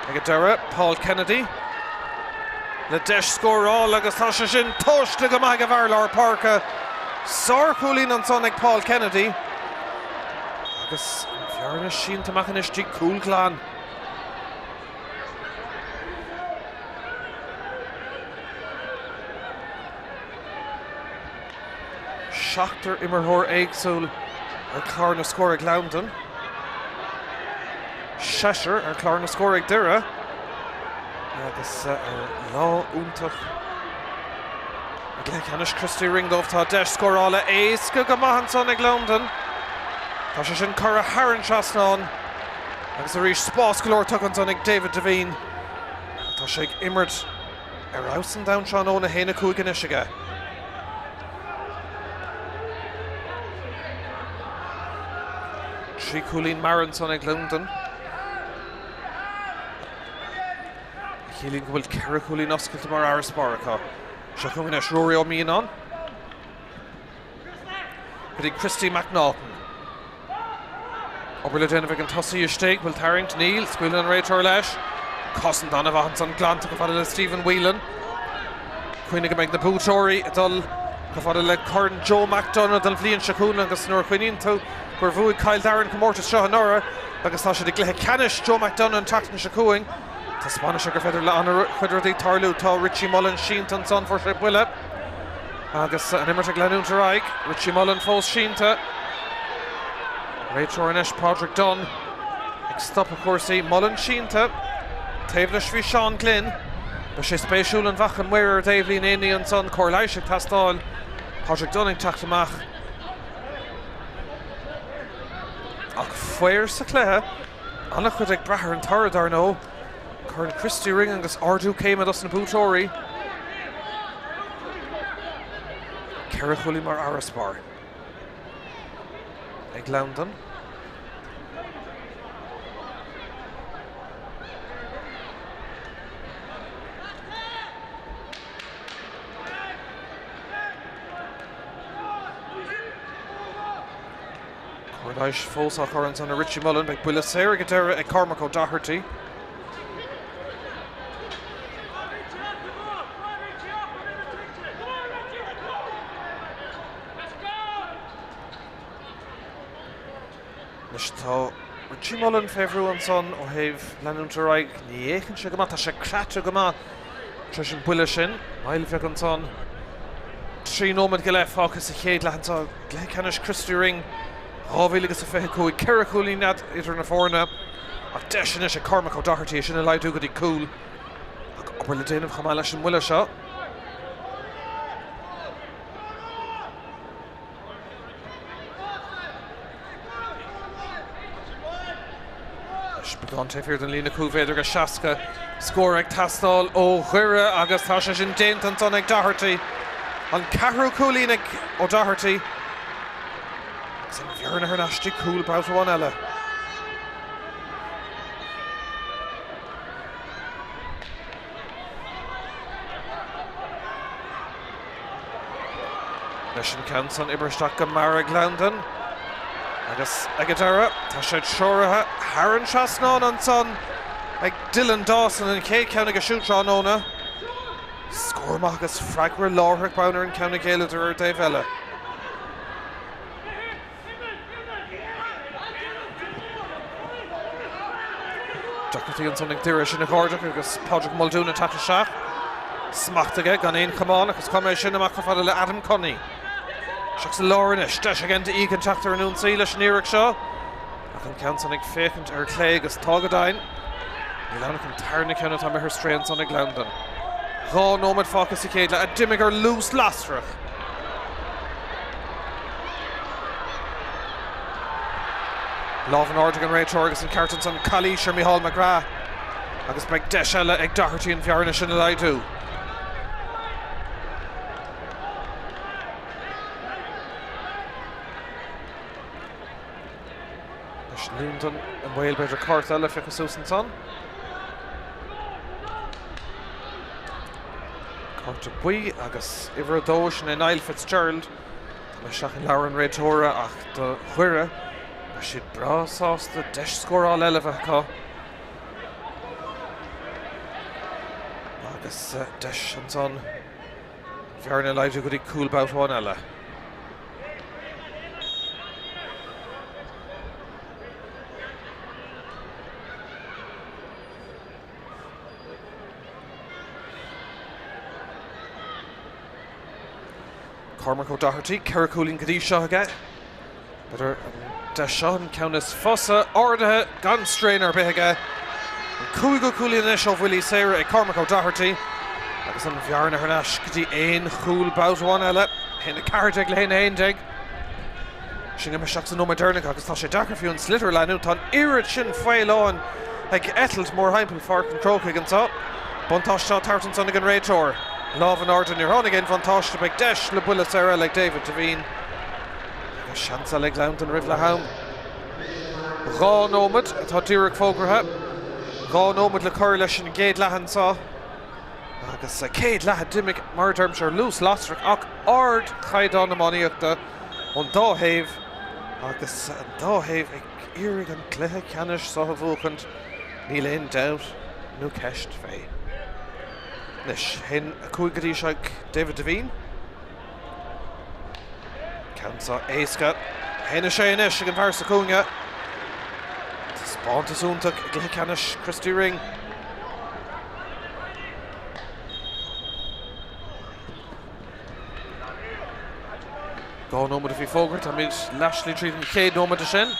ag an deireadh. Paul Kennedy le deis scóráil agus tá sé sin tomhaiste go maith ag an bhfear lár páirce. Sárchúilín ansan ag Paul Kennedy. Agus an bhearna sínte amach anois dtí cúl glan. Seachtar imreoir éagsúil ar chlár na scór ag Londain. Seisear ar chlár na scór ag Doire. Agus ar lá iontach. I gcluiche ceannais Christy Ring dóibh tá deis scórála éasca go maith ansan ag Londan. Tá sé sin curtha thar an trasnán agus arís spás go leor tugtha ansan ag David Devine. Tá sé ag imirt ar fheabhas an domhan tráthnóna, 1-5 anois aige. 3 chúilín mear ansan ag Londan. A chiallaíonn go bhfuil 4 chúilín oscailte mar fharasbarr acu. Seo chugainn anois Ruairí Ó Mianáin go dtí Christy McNaughton. Obair le déanamh ag an tosaí istigh, bhfuil tarraingt? Níl. Scaoileann an réiteoir leis. Cosaint an-mhaith ansan glanta chomh fada le Stephen Whelan. Cuimhnigh go mbeidh na buaiteoirí ag dul chomh fada le Corn Joe McDonagh don bhliain seo chugainn agus nuair a chuimhníonn tú gur bhuaigh Cill Dara an comórtas seo anuraidh agus tá siad i gcluiche ceannais Joe McDonagh an tseachtain seo chugainn, taispeánann sé gur féidir le an-chuid rudaí tarlú. Tá Richie Mullen sínte ansan, fuair sé buille agus an imirt ag leanúint ar aghaidh. Richie Mullen fós sínte. Réiteoir anois, Pádraig Dunne, ag stopadh cúrsaí. Mullen sínte. Taobh leis bhí Seán Glynn. Beidh sé spéisiúil an bhfaca an maor ar dtaobhlíne aon ní ansan. Cóir leighis ag teastáil. Pádraig Dunne ag teacht amach. Ach faobhar sa chluiche. An-chuid ag brath ar an toradh, dar ndóigh. Corn Christy Ring agus ardú céime dos na buaiteoirí. 4 chúilín mar fharasbarr ag Londan. Cóir leighis fós á chur ansan ar Richie Mullen. Beidh buille saor ag an deireadh ag Cormac O'Doherty. Anois tá Richie Mullen fé bhrú ansan ó thaobh leanúint ar aghaidh. Ní fhéachann sé go maith, tá sé craite go maith tar éis an buille sin. Moill bheag ansan. 3 nóiméad go leith fágtha sa chéad leath anseo. Cluiche ceannais Christy Ring 2025. 4 chúilín idir na foirne ach deis anois ag Cormac O'Doherty é sin a laghdú go dtí cúl. Ach obair le déanamh chomh maith leis an mbuille seo. Anois beagán taobh thiar den líne cúil b'fhéidir go 60 scór ag teastáil ó Dhoire agus tá sé sin déanta ansan ag Doherty. An ceathrú cúilín ag O'Doherty agus an bhearna thar n-ais dtí cúl babhta amháin eile. Leis an ceann san oibrithe isteach go mear ag Londan agus ag an deireadh tá sé treoraithe thar an trasnán ansan ag Dylan Dawson, an chéad cheann aige siúd tráthnóna. Scór maith agus freagra láithreach bonn ar an ceann a ghéilleadar ar an dtaobh eile. Deacrachtaí ansan ag Doire sin a chairdeach agus Pádraig Muldoon ag teacht isteach. Smacht aige gan aon chamán agus cuma é sin amach chomh fada le Adam Cunney. Isteach sa lár anois. Deis ag Enda Egan teacht ar an ionsaí leis an iarracht seo. Ach an ceann san ag féachaint ar clé agus tá go deimhin. Níl ann ach an tarna ceann atá imithe ar strae ansan ag Londan. 2 nóiméad fágtha sa chéad leath a d'imigh ar luas lasrach. Lámh in airde ag an réiteoir agus an ceart ansan calaois ar Micheál McGrath agus beidh deis eile ag Doherty an bhearna sin a laghdú. Anois Londan i mbaol b'fhéidir cárta eile a phiocadh suas ansan. Cárta buí agus uimhir 2 sin é Niall Fitzgerald. Tá mé isteach i leabhar an réiteora ach do Dhoire beidh siad breá sásta deis scórála eile a bheith acu. Agus deis ansan an bhearna a laghdú go dtí cúl babhta amháin eile. Cormac O'Doherty, 4 chúilín go dtí seo aige. B'fhéidir an deis seo an ceann is fusa, ardaithe gan straon ar bith aige. An cúigiú cúilín anois ó bhuillí saora ag Cormac O'Doherty. Agus an bhearna thar n-ais go dtí aon chúl babhta amháin eile. 1-14 le 1-11. Sinn imithe isteach sa nóiméad deireanach agus tá sé deacair fiú an sliotar a leathnú. Tá an oiread sin faoileáin ag eitilt mórthimpeall Pháirc an Chrócaigh anseo. Buntáiste á tabhairt ansan ag an réiteoir. Lámh in airde, níor tháinig aon bhuntáiste. Beidh deis le buille saor eile ag David Devine. Agus seans eile ag Londain roimh leath am. 2 nóiméad atá díreach fógartha. 2 nóiméad le cur leis an gcéad leath anseo. Agus sa chéad leath a d'imigh, mar a deirimse, ar luas lasrach ach ardchaighdeán iománaíochta ón dá thaobh agus an dá thaobh ag iarraidh an cluiche ceannais seo a bhuachaint, níl aon dabht nó ceist fé. Anois, 1-5 go dtí seo ag David Devine. Ceann seo éasca. 1-6 anois ag an bhfear sa chúinne. Taispeántas iontach i gcluiche ceannais Christy Ring. 2 nóiméad a bhí fógartha, táimid leathshlí tríd an chéad nóiméad de sin.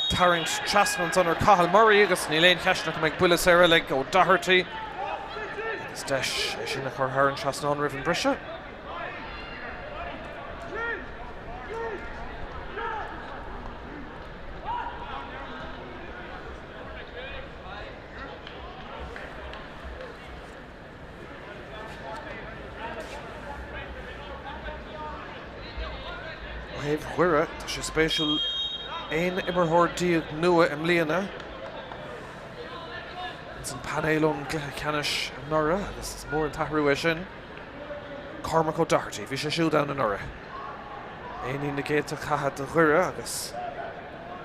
Tarraingt trasna ansan ar Cathal Murray agus níl aon cheist nach mbeidh buille saor eile ag O'Doherty. Agus deis é sin a chur thar an trasnán roimh an briseadh. Ó thaobh Dhoire, tá sé spéisiúil, 11 imreoir nua i mbliana ins an painéal ón gcluiche ceannais anuraidh agus is mór an t-athrú é sin. Cormac O'Doherty, bhí sé siúd ann anuraidh. Éinín na gcéadta catha do Dhoire agus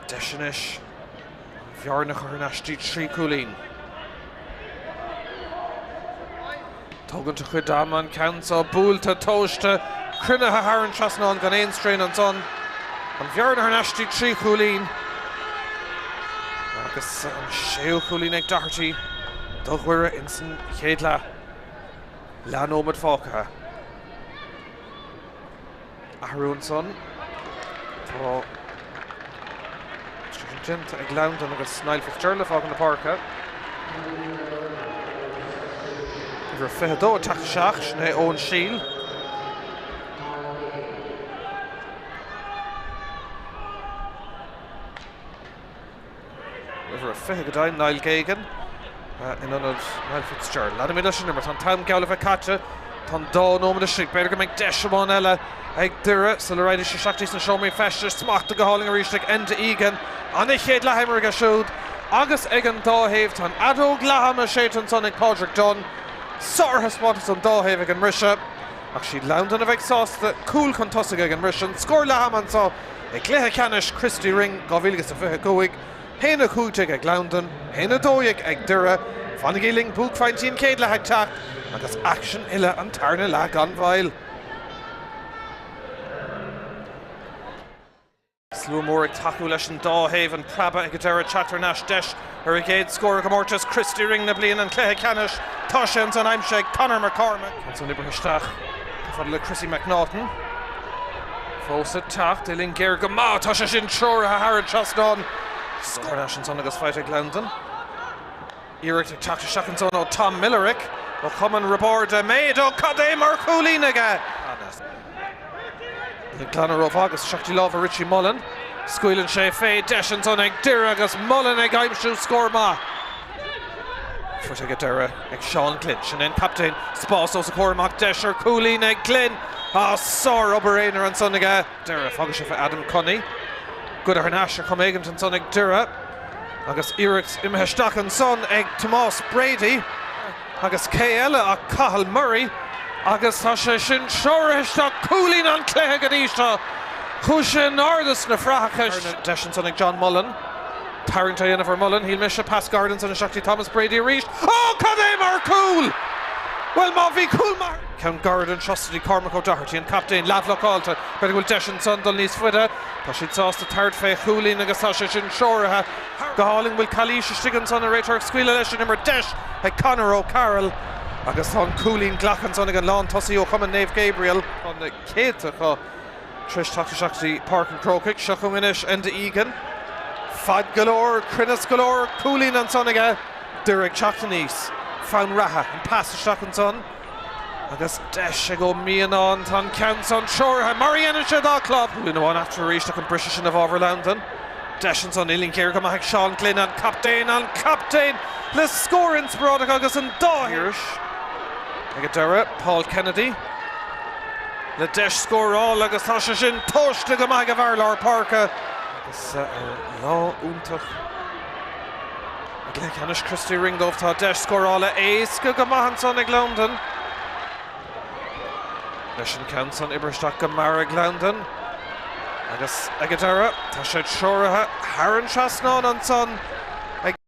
deis anois an bhearna a chur thar n-ais dtí 3 cúilín. Tógaint a chuid ama an ceann seo, buailte, tomhaiste, cruinnithe thar an trasnán gan aon straon ansan. An bhearna thar n-ais dtí 3 chúilín. Agus an séú cúilín ag Doherty do Dhoire insan chéad leath. Leathnóiméad fágtha. Athrú ansan. Tá sin déanta ag Londain agus Niall Fitzgerald ag fágáil na páirce. Uimhir 22 ag teacht isteach, sin é Eoin Shiel. Uimhir a 20 go deimhin, Niall Geoghegan in ionad Niall Fitzgerald. Leanfaimid leis an imirt. Tá an t-am geall le bheith caite. Tá an dá nóiméad istigh. B'fhéidir go mbeidh deis amháin eile ag Doire sula raghaidís isteach dtí sna seomraí feistis. Smachtaithe go hálainn arís ag Enda Egan. Ana-chéad leath imeartha aige siúd agus ag an dá thaobh. Tá an fheadóg leath-ama séidte ansan ag Pádraig Dunne. Sárthaispeántas ón dá thaobh ag an mbriseadh. Ach siad Londain a bheidh sásta cúl chun tosaigh ag an mbriseadh. An scór leath-ama anseo I gcluiche ceannais Christy Ring 2025, 1-15 ag Londain, 1-12 ag Doire, fanaigí linn, buaicphointí an chéad leath ag teacht agus aicsean uile an tarna leath gan mhoill. Slua mór ag tacú leis an dá thaobh, an preabadh ag an deireadh, teacht thar n-ais, deis ar a gcéad scór i gcomórtas Christy Ring na bliana, an cluiche ceannais. Tá sé ansan aimsithe ag Conor McCormack. Ansan oibrithe isteach chomh fada le Chrissy McNaughton. Fós ag teacht, uillinn géar go maith, tá sé sin treoraithe thar an trasnán. Thar n-ais ansan agus faighte ag Londain. Iarracht ag teacht isteach ansan ó Tom Millerick ó Chumann Roibeaird Eiméid. Ó cad é mar chúilín aige! Ag glanadh rómhaith agus isteach dtí lámha Richie Mullen. Scaoileann sé fé, deis ansan ag Doire agus Mullen ag aimsiú scór maith. Faighte ag Doire ag Seán Glynn. Sin é an captaen. Spás os a chomhair amach, deis ar chúilín ag Glynn. Á, sár-obair aonair ansan aige Doire. Fágann sé fé Adam Cunney. Goidte thar n-ais ar chuma éigint ansan ag Doire. Agus iarracht imithe isteach ansan ag Tomás Brady. Agus cé eile ach Cathal Murray agus tá sé sin treoraithe isteach, cúilín an chluiche go dtí seo. Chuaigh sé in airde sna frathacha. Deis ansan ag John Mullen. Tarraingt á dhéanamh ar Mullen. Shíl mise pas gairid ansan isteach dtí Thomas Brady arís. Ó, cad é mar chúl! Bhuel, má bhí cúl maith. Ceann gairid anseo dtí Cormac O'Doherty, an captaen, leathbhlocáilte. B'fhéidir go bhfuil deis ansan dul níos faide. Tá siad sásta tabhairt fé chúilín agus tá sé sin treoraithe go hálainn. Bhfuil calaois istigh ansan an réiteoir ag scaoileadh leis an imirt. Deis ag Conor O'Carroll agus tá an cúilín glactha ansan ag an lántosaí ó Chumann Naomh Gabriel. Tá na céadta acu tar éis teacht isteach go dtí Páirc an Chrócaigh. Seo chugainn anois Enda Egan. Fad go leor, cruinneas go leor, cúilín ansan aige. Doire ag teacht aníos. Fonn reatha, an pas isteach ansan. Agus deis ag Ó Mianáin, tá an ceann san treoraithe mar a dhéanann sé dá chlub! Cúilín amháin eatarthu arís ach an briseadh sin i bhfabhar Londan. Deis ansan, uillinn ghéar go maith ag Seán Glynn, an captaen, an captaen le scór inspioráideach agus an dá Thairis ag an deireadh, Paul Kennedy le deis scórála agus tá sé sin tomhaiste go maith ag an bhfear lár páirce. Agus ar lá iontach i gcluiche ceannais Christy Ring dóibh, tá deis scórála éasca go maith ansan ag Londan. Leis an ceann san oibrithe isteach go mear ag Londan agus ag an deireadh tá sé treoraithe thar an trasnán ansan ag.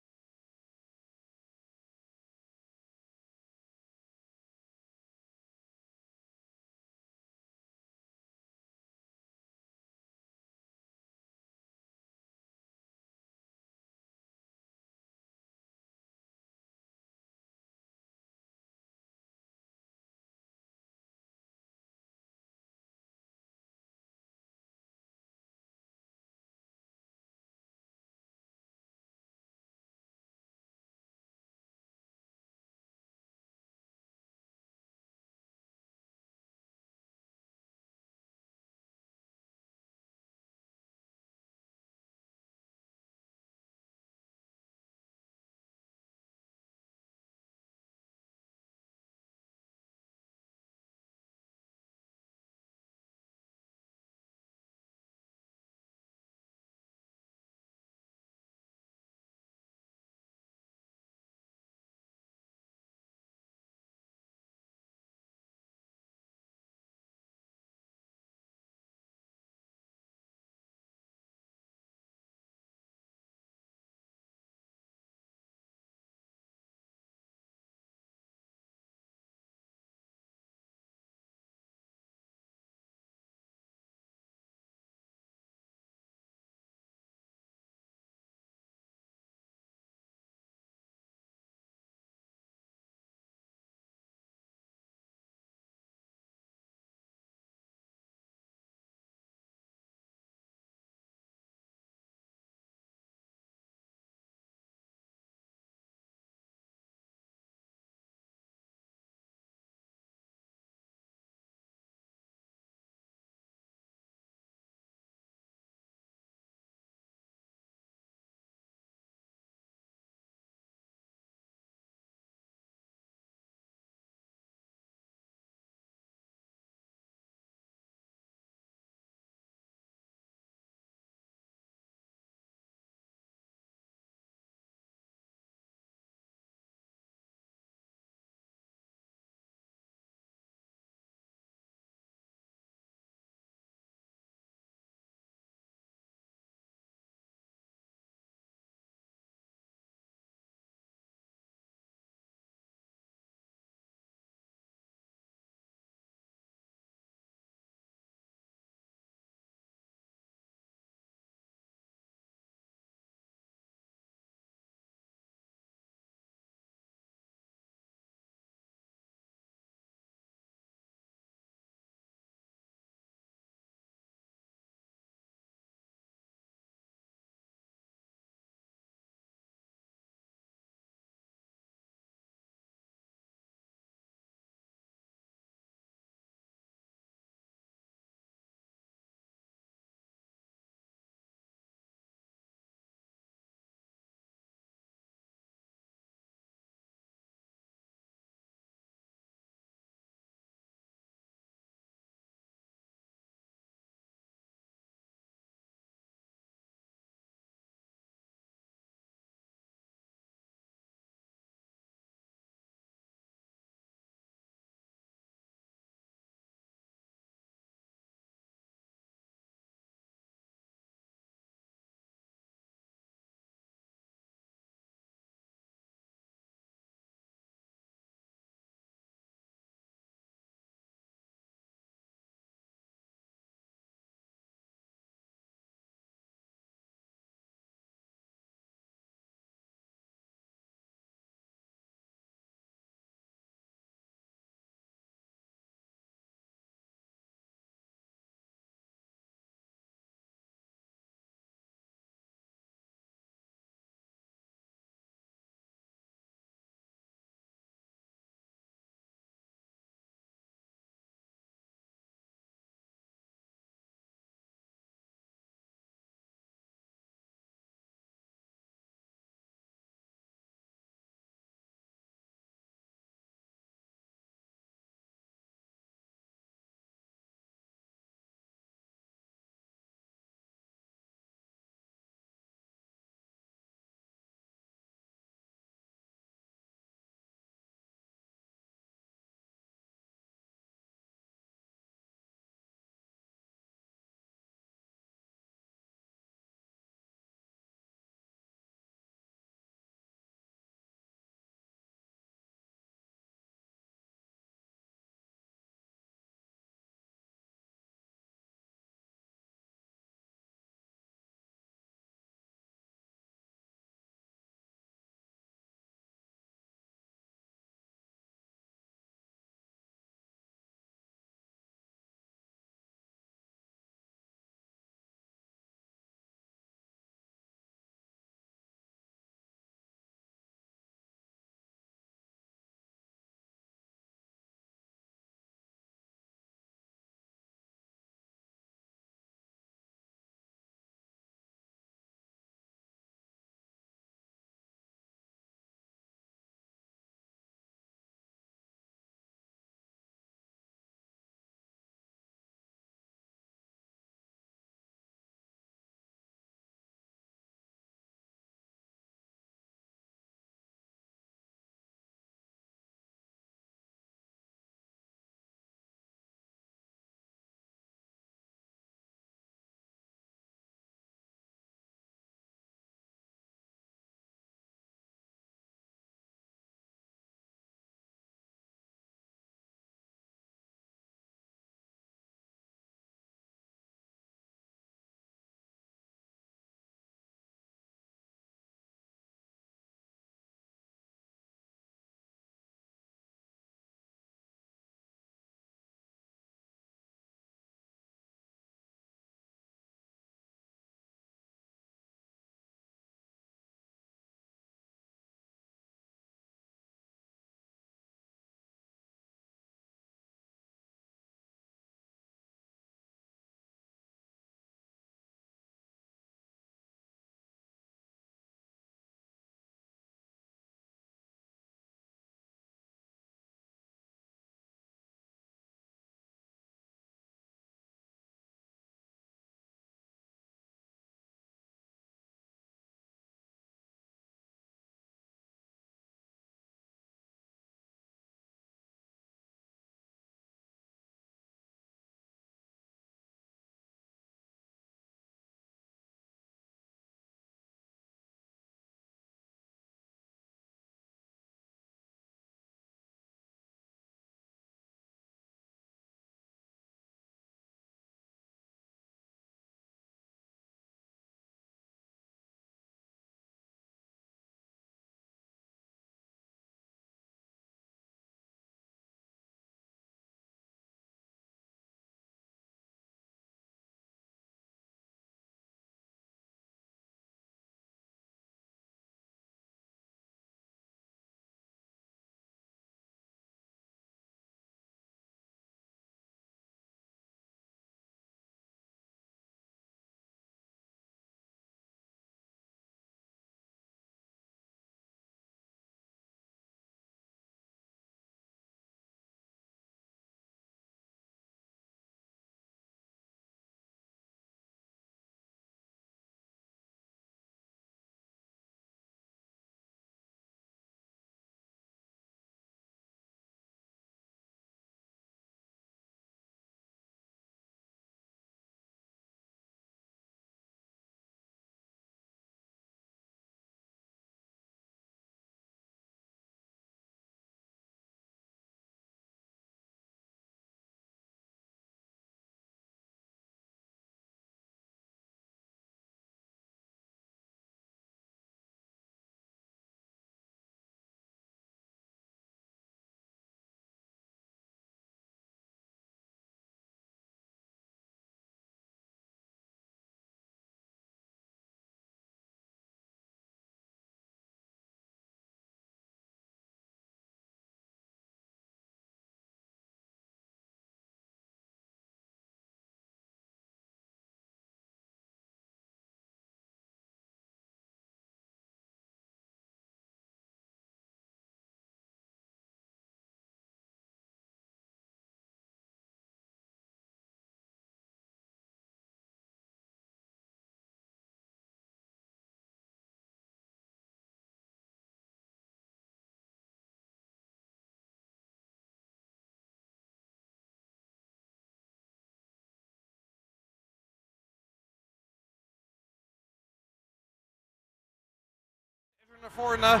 Na foirne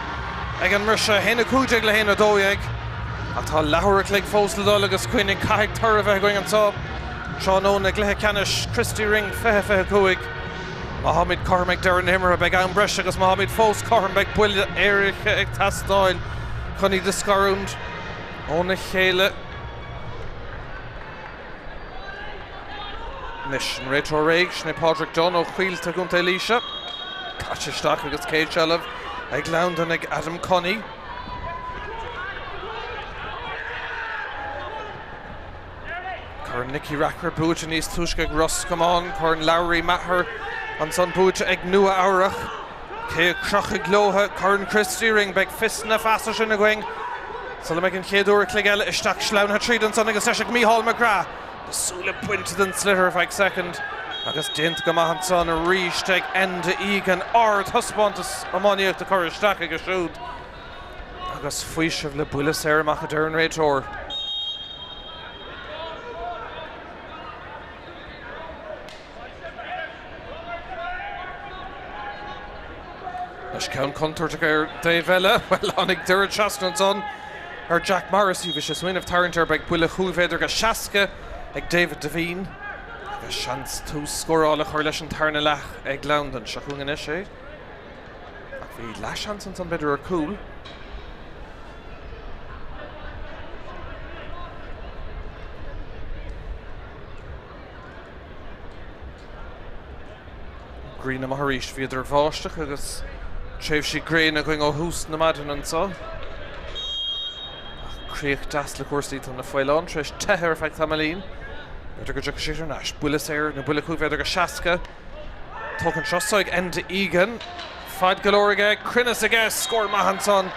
ag an mbriseadh, 1-15 le 1-12, ach tá leathuair a chloig fós le dul agus cuimhnigh, caithfidh toradh a bheith againn anseo tráthnóna i gcluiche ceannais Christy Ring 2025. Má tháimid cothrom ag deireadh na himeartha, beidh am breise agus má tháimid fós cothrom, beidh buille éirice ag teastáil chun iad a scarúint óna chéile. Anois an réiteoir réidh, sin é Pádraig Dunne ó Choillte i gContae Laoise. Caite isteach agus céad seilbh ag Londain ag Adam Coney. Corn Nicky Rackard buaite níos túisce ag Ros Comáin, Corn Lowry Maher ansan buaite ag Nua Eabhrach. Cé a chrochfaidh leo Corn Christy Ring? Beidh fios na feasa sin againn sula mbeidh an chéad uair a chloig eile isteach sleamhnaithe tríd ansan agus deis ag Mícheál McGrath na súile bainte den sliotar ar feadh soicind agus déanta go maith ansan arís ag Enda Egan. Ardthaispeántas iománaíochta curtha isteach aige siúd agus faoiseamh le buille saor amach a deir an réiteoir. Anois ceann contúirteach ar an dtaobh eile. Bhuel, tháinig Doire trasna ansan ar Jack Morrissey. Bhí sé ag smaoineamh tarraingt air. Beidh buille chúig mhéadar go 60 ag David Devine. Agus seans tús scórála a chur leis an tarna leath ag Londain. Seo chugainn anois é. Ach bhí leathsheans ansan b'fhéidir ar chúl. Grian amach arís. Bhí idir bháisteach agus tréimhsí gréine againn ó thús na maidine anseo. Ach críoch deas le cúrsaí. Tá na faoileáin tar éis teitheadh ar feadh tamaillín. B'fhéidir go dtiocfaidh siad thar n-ais. Buille saor nó buille 5 mhéadar go 60. Tógtha anseo so ag Enda Egan. Fad go leor aige, cruinneas aige, scór maith ansan.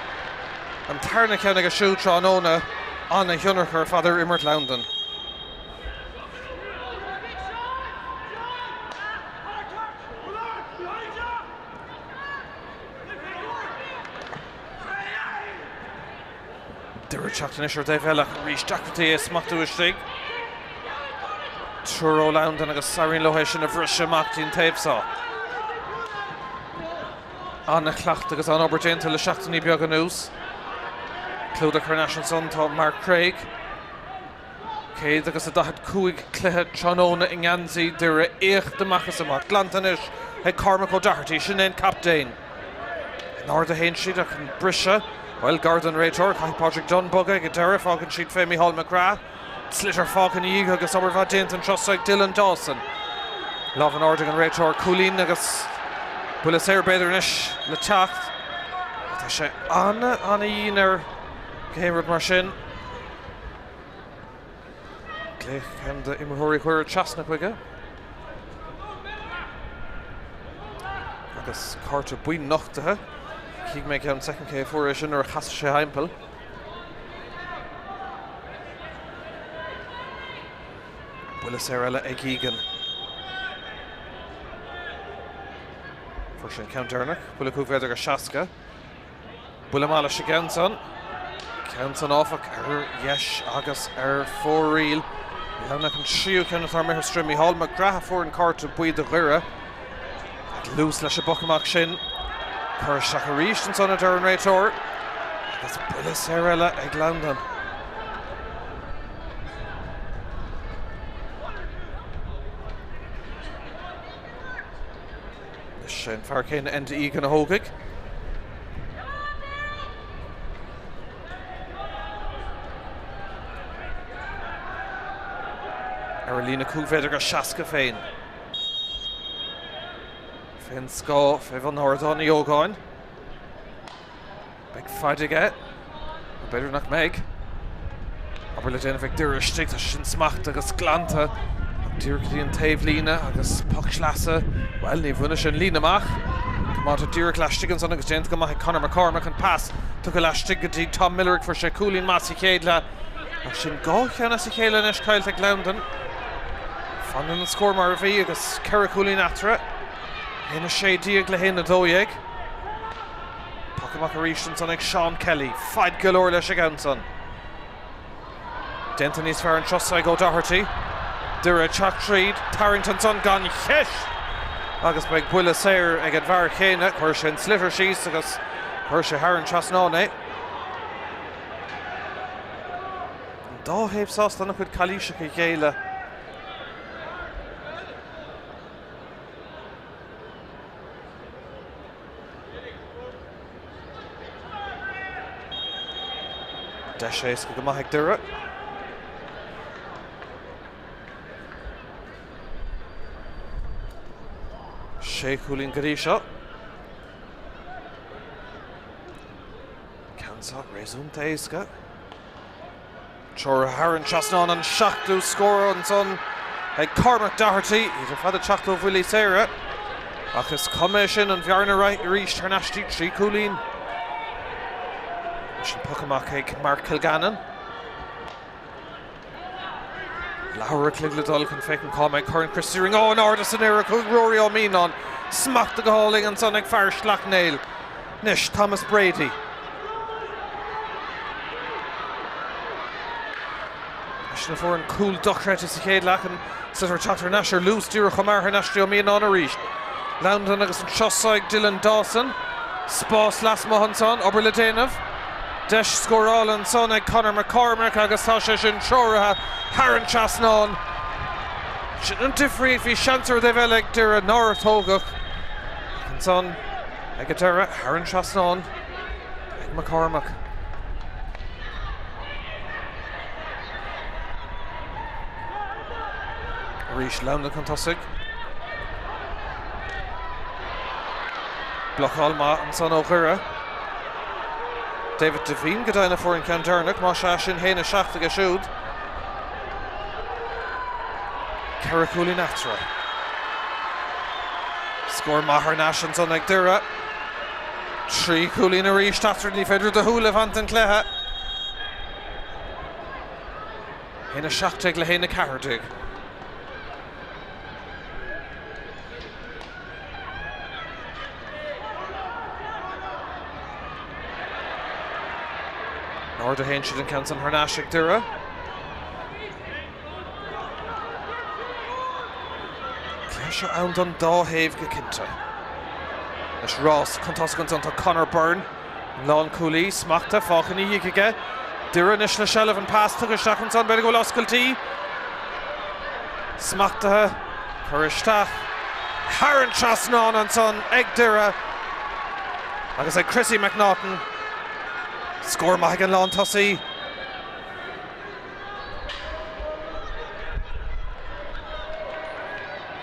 An tarna ceann aige siúd tráthnóna. Ana-thionchar ar fad ar imirt Londain. Doire ag teacht anois ar an dtaobh eile ach arís deacrachtaí é a smachtú istigh. Triúr ó Londain agus éiríonn leo é sin a bhriseadh amach dtí an taobh seo. An-chleachtadh agus an-obair déanta le seachtainí beaga anuas. Clúdach thar n-ais ansan tá Mark Craig. 100 agus a 45 cluiche tráthnóna i ngeansaí Dhoire, éacht amach is amach. Glanta anois ag Cormac O'Doherty, sin é an captaen. In airde a théann siad ach an briseadh, bhuel, gar don réiteoir, caithfidh Pádraig Dunne bogadh ag an deireadh, fágann siad fé Micheál McGrath. Sliotar fágtha ina dhiaidh agus obair mhaith déanta anseo so ag Dylan Dawson. Lámh in airde ag an réiteoir, cúilín agus buille saor b'fhéidir anois le teacht. Tá sé an-an-dhian ar gach aon rud mar sin. Glaoch ceann d'imreoirí Dhoire trasna chuige. Agus cárta buí nochtaithe. Chífidh mé i gceann soicind cé a fuair é sin nuair a chasfaidh sé thimpeall. Buille saor eile ag Egan. Fuair sé an ceann deireanach. Buille 5 mhéadar go 60. Buille maith leis an gceann san. Ceann san áfach ar dheis agus ar fóraoil. Níl ann ach an tríú ceann atá imithe ar strae. Mícheál McGrath a fuair an cárta buí do Dhoire. Luas leis an bpoc amach sin. Cur isteach arís ansan a deir an réiteoir. Agus buille saor eile ag Londain. Is é an fear céanna Enda Egan a thógfaidh. Ar a líne 5 mhéadar go 60 féin. Fén scáth, fé bhun Ardán Uí Ógáin. Beidh faid aige, nó b'fhéidir nach mbeidh. Obair le déanamh ag Doire istigh, tá sé sin smachtaithe agus glanta. Ach díreach go dtí an taobhlíne agus poc sleasa, bhuel, ní bhainfidh sé an líne amach. Coimeádta díreach laistigh ansan agus déanta go maith ag Conor McCormack an pas tugtha laistigh go dtí Tom Millerick, fuair sé cúilín maith sa chéad leath. Ach sin dhá cheann as a chéile anois caillte ag Londain. Fanann an scór mar a bhí agus ceithre chúilín eatarthu. 1-16 le 1-12. Poc amach arís ansan ag Seán Kelly. Faid go leor leis an gceann san. Déanta níos fearr anseo ag O'Doherty. Doire ag teacht tríd. Tarraingt ansan gan cheist! Agus beidh buille saor ag an bhfear chéanna. Chuir sé an sliotar síos agus Chuir sé thar an trasnán é. An dá thaobh sásta an-chuid calaoiseach a ghéilleadh. Deis éasca go maith ag Doire. Sé chúilín go dtí seo. Ceann seo réasúnta éasca. Treoraithe thar an trasnán an seachtú scór ansan ag Cormac Doherty. Iad ar fad ag teacht ó bhuillí saora. Ach is cuma é sin, an bhearna arís thar n-ais dtí 3 cúilín. Leis an poc amach ag Mark Kilgannon. Leathuair a chloig le dul chun féachaint cá mbeidh Corn Christy Ring. Ó, in airde san aer a chuaigh Ruairí Ó Mianáin. Smachtaithe go hálainn ansan ag fear Shleacht Néill. Anois Thomas Brady. Eisean a fuair an cúl dochreidte sa chéad leath, an sliotar ag teacht thar n-ais ar luas díreach chomh maith thar n-ais dtí Ó Mianáin arís. Loudon agus anseo ag Dylan Dawson. Spás lasmuigh ansan, obair le déanamh. Deis scórála ansan ag Conor McCormack agus tá sé sin treoraithe thar an trasnán. Sin an difríocht, bhí seans ar an dtaobh eile ag Doire nár tógadh. Ansan ag an deireadh, thar an trasnán ag McCormack. Arís Loudon chun tosaigh. Blocáil maith ansan ó Dhoire. David Devine go deimhin a fuair an ceann deireanach, más ea sin 1-7 aige siúd. Ceithre chúilín eatarthu. Scór maith thar n-ais ansan ag Doire. 3 chúilín arís eatarthu, ní féidir do shúil a bhaint den chluiche. 1-17 le 1-14. In airde a théann siad an ceann san thar n-ais ag Doire. Cluiche seo ann don dá thaobh go cinnte. Anois rás chun tosaigh ansan tá Conor Byrne. An lánchúlaí smachtaithe fágtha ina dhiaidh aige. Doire anois le seilbh an pas tugtha isteach ansan, b'fhéidir go bhfuil oscailtí. Smachtaithe, curtha isteach thar an trasnán ansan ag Doire agus ag Chrissy McNaughton. Scór maith ag an lántosaí.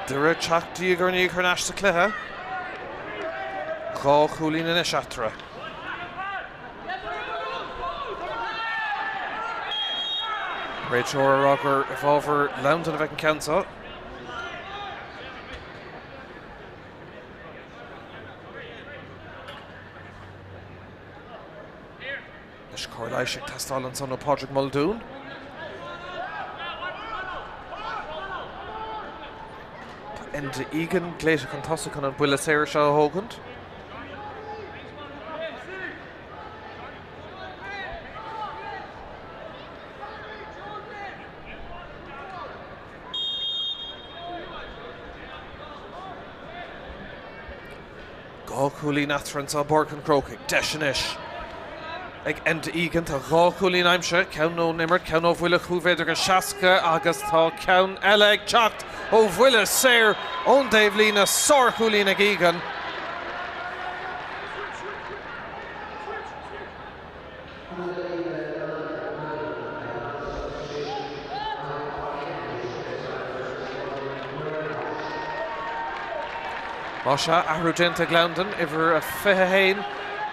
Doire ag teacht diaidh ar ndiaidh thar n-ais sa chluiche. 2 chúilín anois eatarthu. Réiteoir ag rá gur i bhfabhar Loudon a bheidh an ceann seo. Anois cóir leighis ag teastáil ansan ó Pádraig Muldoon. Tá Enda Egan glaoite chun tosaigh chun an buille saor seo a thógaint. 2 chúilín eatarthu anseo i bPáirc an Chrócaigh. Deis anois ag Enda Egan. Tá 2 chúilín aimsithe, ceann ón imirt, ceann ó bhuille 5 mhéadar go 60 agus tá ceann eile ag teacht ó bhuille saor ón dtaobhlíne. Sárchúilín ag Egan. Más ea, athrú déanta ag Loudon, uimhir 21,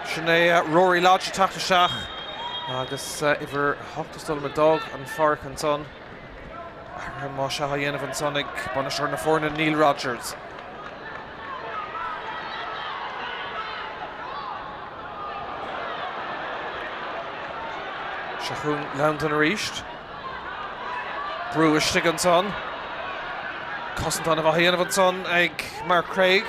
sin é Rory Lodge ag teacht isteach agus uimhir 8 is dóigh liom a d'fhág an pháirc ansan. Athruithe más ea á dhéanamh ansan ag bainisteoir na foirne Neil Rogers. Seo chugainn Loudon arís. Brú istigh ansan. Cosaint an-mhaith á dhéanamh ansan ag Mark Craig.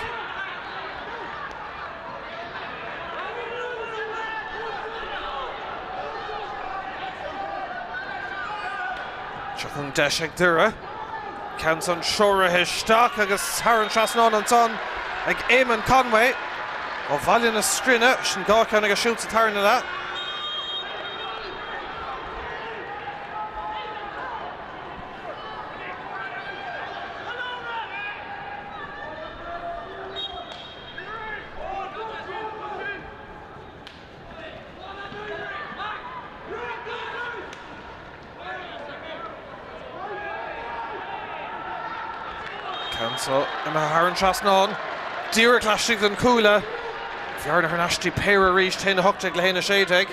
Seo chugainn deis ag Doire. Ceann san treoraithe isteach agus thar an trasnán ansan ag Eamon Conway. Ó Bhaile na Scríne, sin 2 cheann aige siúd sa tarna leath. Ceann seo imithe thar an trasnán. Díreach laistigh den chuaille. Bhearna thar n-ais dtí péire arís, 1-18 le 1-16.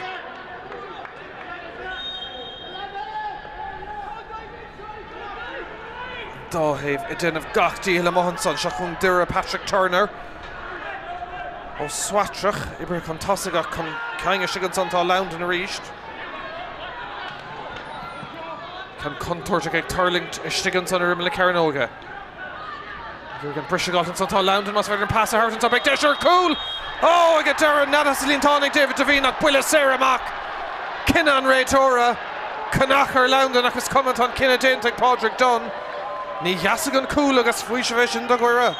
An dá thaobh ag déanamh gach dícheall amuigh ansan. Seo chugainn Doire Patrick Turner ó Swatrach, oibrithe chun tosaigh ach chun cinn istigh ansan tá Loudon arís. Ceann contúirteach ag tuirlingt istigh ansan ar imeall na cearnóige. Ag an briseadh ansan tá Loudon más féidir an pas a thabhairt ansan beidh deis ar chúl! Ó ag an deireadh nead sa líontán ag David Devine ach buille saor amach. Cinneadh an réiteora. Cnach ar Loudon ach is cuma tá an cinneadh déanta ag Pádraig Dunne. Ní sheasfaidh an cúl agus faoiseamh é sin do Dhoire.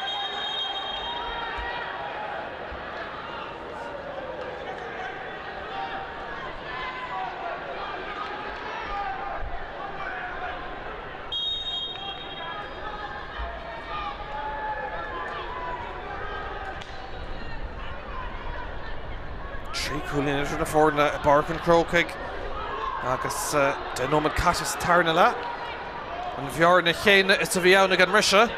3 chúilín idir na foirne i bPáirc an Chrócaigh agus 10 nóiméad caite sa tarna leath. An bhearna chéanna is a bhí ann ag an mbriseadh,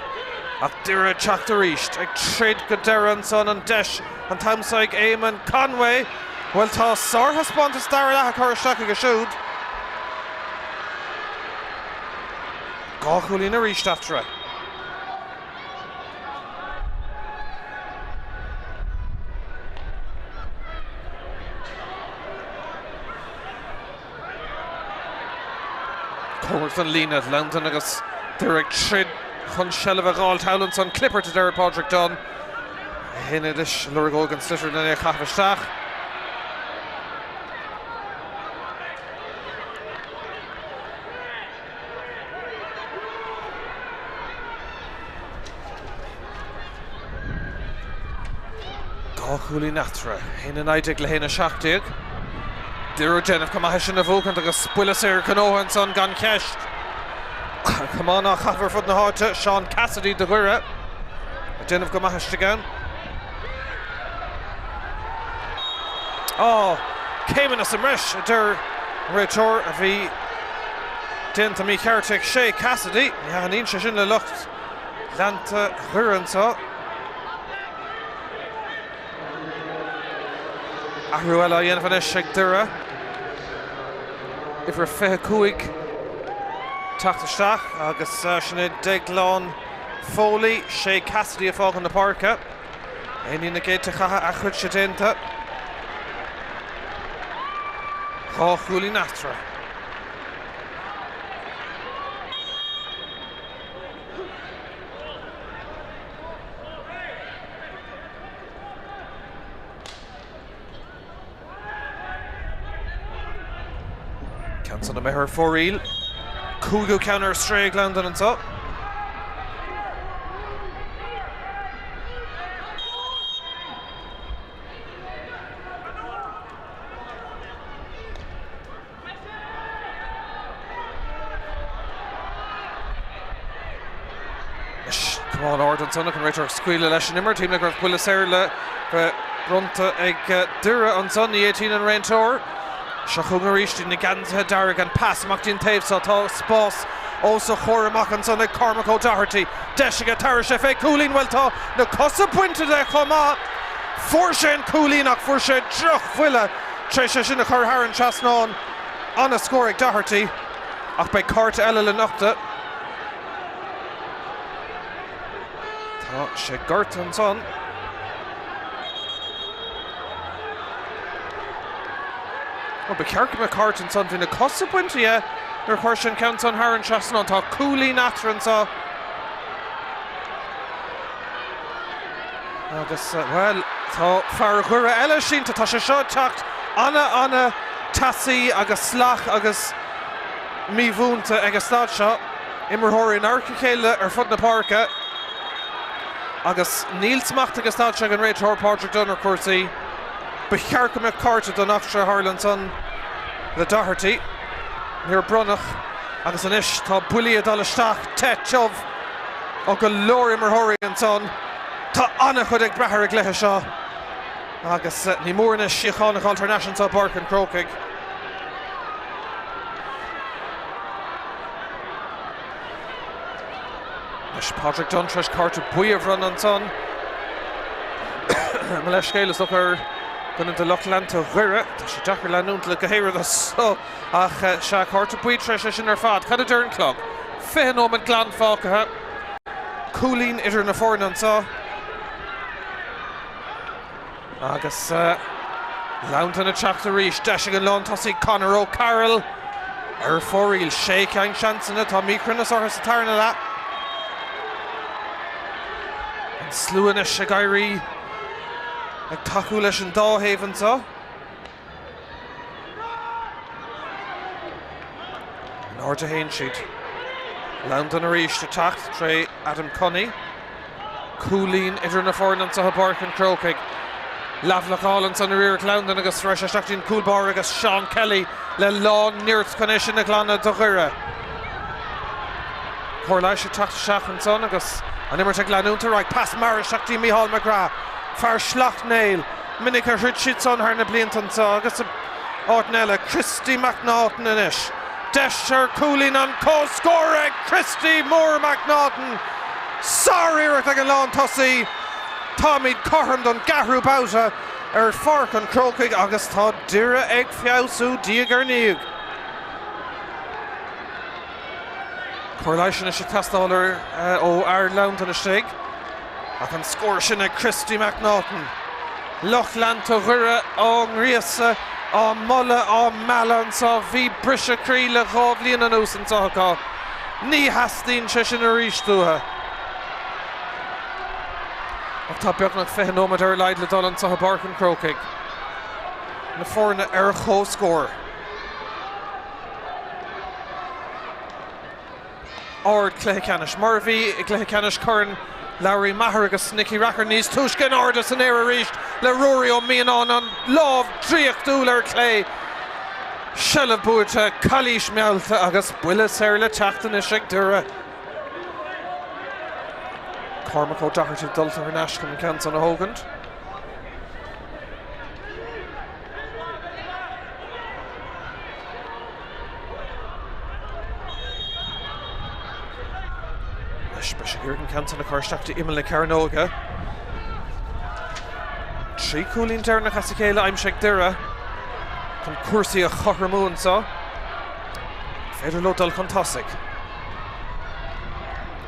ach Doire ag teacht arís, ag troid go deireadh ansan, an deis an t-am seo ag Éamonn Conway. Bhuel tá sárthaispeántas dara leath curtha isteach aige siúd. 2 chúilín arís eatarthu. Cóngarach don líne, Loudon agus Doire ag troid chun seilbh a dh'fháil thall ansan. Clippert a deir Pádraig Dunne. É féin anois lorgóidh an sliotar lena é a chaitheamh isteach. 2 chúilín eatarthu, 1-19 le 1-17. Doire ag déanamh go maith é sin a bhuachaint agus buille saor gnóthaithe ansan gan cheist. Camán á chaitheamh ar fud na háite, Seán Cassidy do Dhoire ag déanamh go maith istigh ann. Á, céimeanna sa mbreis, a deir an réiteoir, a bhí déanta mícheart ag Shay Cassidy. Ní thaitníonn sé sin le lucht leanta Dhoire anseo. Athrú eile á dhéanamh anois ag Doire. Uimhir 25 teacht isteach agus sin é Deaglán Foley, Shay Cassidy ag fágáil na páirce. Éinín na gcéadta chaithe a chuid-se déanta. 2 chúilín eatarthu. Ceann san imithe ar fóraoil. Cúigiú ceann ar strae ag Loudon anseo. Anois, camán ard ansan ach an réiteoir ag scaoileadh leis an imirt. Shíl mé go raibh buille saor le bheith bronnta ag Doire ansan. Ní fhéadfainn an réiteoir. Seo chugainn arís iad na geansaithe dearga. An pas amach dtí an taobh seo. Tá spás os a chomhair amach ansan ag Cormac O'Doherty. Deis aige tabharfaidh sé fé chúilín. Bhuel tá na cosa bainte de chomh maith. Fuair sé an cúilín ach fuair sé drochbhuille tar éis é sin a chur thar an trasnán. An-scór ag Doherty ach beidh cárta eile le nochtadh. Tá sé gortaithe ansan. Bhuel, ba cheart go mbeadh cárta ansan. Bhí na cosa bainte dhe nuair a chuir sé an ceann san thar an trasnán. Tá cúilín eatarthu anseo. Agus, bhuel, tá fear Dhoire eile sínte. Tá sé seo ag teacht ana, ana teasaí agus salach agus mímhúinte ag an staid seo. Imreoirí in adharca a chéile ar fud na páirce. Agus níl smacht ag an staid seo ag an réiteoir Pádraig Dunne ar chúrsaí. Ba cheart go mbeadh cárta don eachtra a tharla ansan le Doherty. Níor bronnadh agus anois tá buillí ag dul isteach te tiubh ó go leor imreoirí ansan. Tá an-chuid ag brath ar an gcluiche seo agus ní mór anois síocháin a fháil thar n-ais anso i bPáirc an Chrócaigh. Anois Pádraig Dunne tar éis cárta buí a bhronnadh ansan. Mo leithscéal is dócha ar dhuine de lucht leanta Dhoire. Tá sé deacair leanúint le go háirithe so ach sea, cárta buí tar éis é sin ar fad. Cad a deir an clog? 20 nóiméad glan fágtha. Cúilín idir na foirne anso. Agus Londain ag teacht arís, deis ag an lántosaí Conor O'Carroll ar fóraoil. Sé ceann seansanna, tá míchruinneas orthu sa tarna leath. An slua anois ag éirí ag tacú leis an dá thaobh anseo. In airde a théann siad. Londain arís ag teacht tré Adam Cunney. Cúilín idir na foirne anseo i bPáirc an Chrócaigh. Leathbhlocáil ansan ar iarracht Londain agus raibh sé isteach dtí'n cúl báire agus Seán Kelly le lán nirt chun é sin a ghlanadh do Dhoire. Cóir leighis ag teacht isteach ansan agus an imirt ag leanúint ar aghaidh. Pas mear isteach dtí Mícheál McGrath, fear Shleacht Néill. Minic a throid siad san thar na blianta anseo agus in áiteanna eile. Christy McNaughton anois. Deis ar chúilín an comhscór ag Christy Mór McNaughton. Sár-iarracht ag an lántosaí. Táimid cothrom don gceathrú babhta ar Pháirc an Chrócaigh agus tá Doire ag feabhsú diaidh ar ndiaidh. Cóir leighis anois ag teastáil ó fhear Londain istigh. Ach an scór sin ag Christy McNaughton. Lucht leanta Dhoire á ngríosadh, á moladh, á mealladh anseo. Bhí briseadh croí le 2 bhliain anuas anseo acu. Ní theastaíonn sé sin arís uathu. Ach tá beagnach 20 nóiméad ar a laghad le dul anseo i bPáirc an Chrócaigh. Na foirne ar comhscór. Ard chluiche ceannais, mar a bhí i gcluiche ceannais Chorn Lory Meagher agus Nicky Rackard níos túisce in airde san aer arís le Ruairí Ó Mianáin, an lámh draíochtúil ar clé. Seilbh buaite, calaois meallta agus buille saor le teacht anois ag Doire. Cormac O'Doherty dulta thar n-ais chun an ceann san a thógaint. Anois beidh sé ag iarraidh an ceann san a chur isteach dtí imeall na cearnóige. 3 chúilín deireanach as a chéile aimsithe ag Doire chun cúrsaí a chothromú anseo. Féidir leo dul chun tosaigh.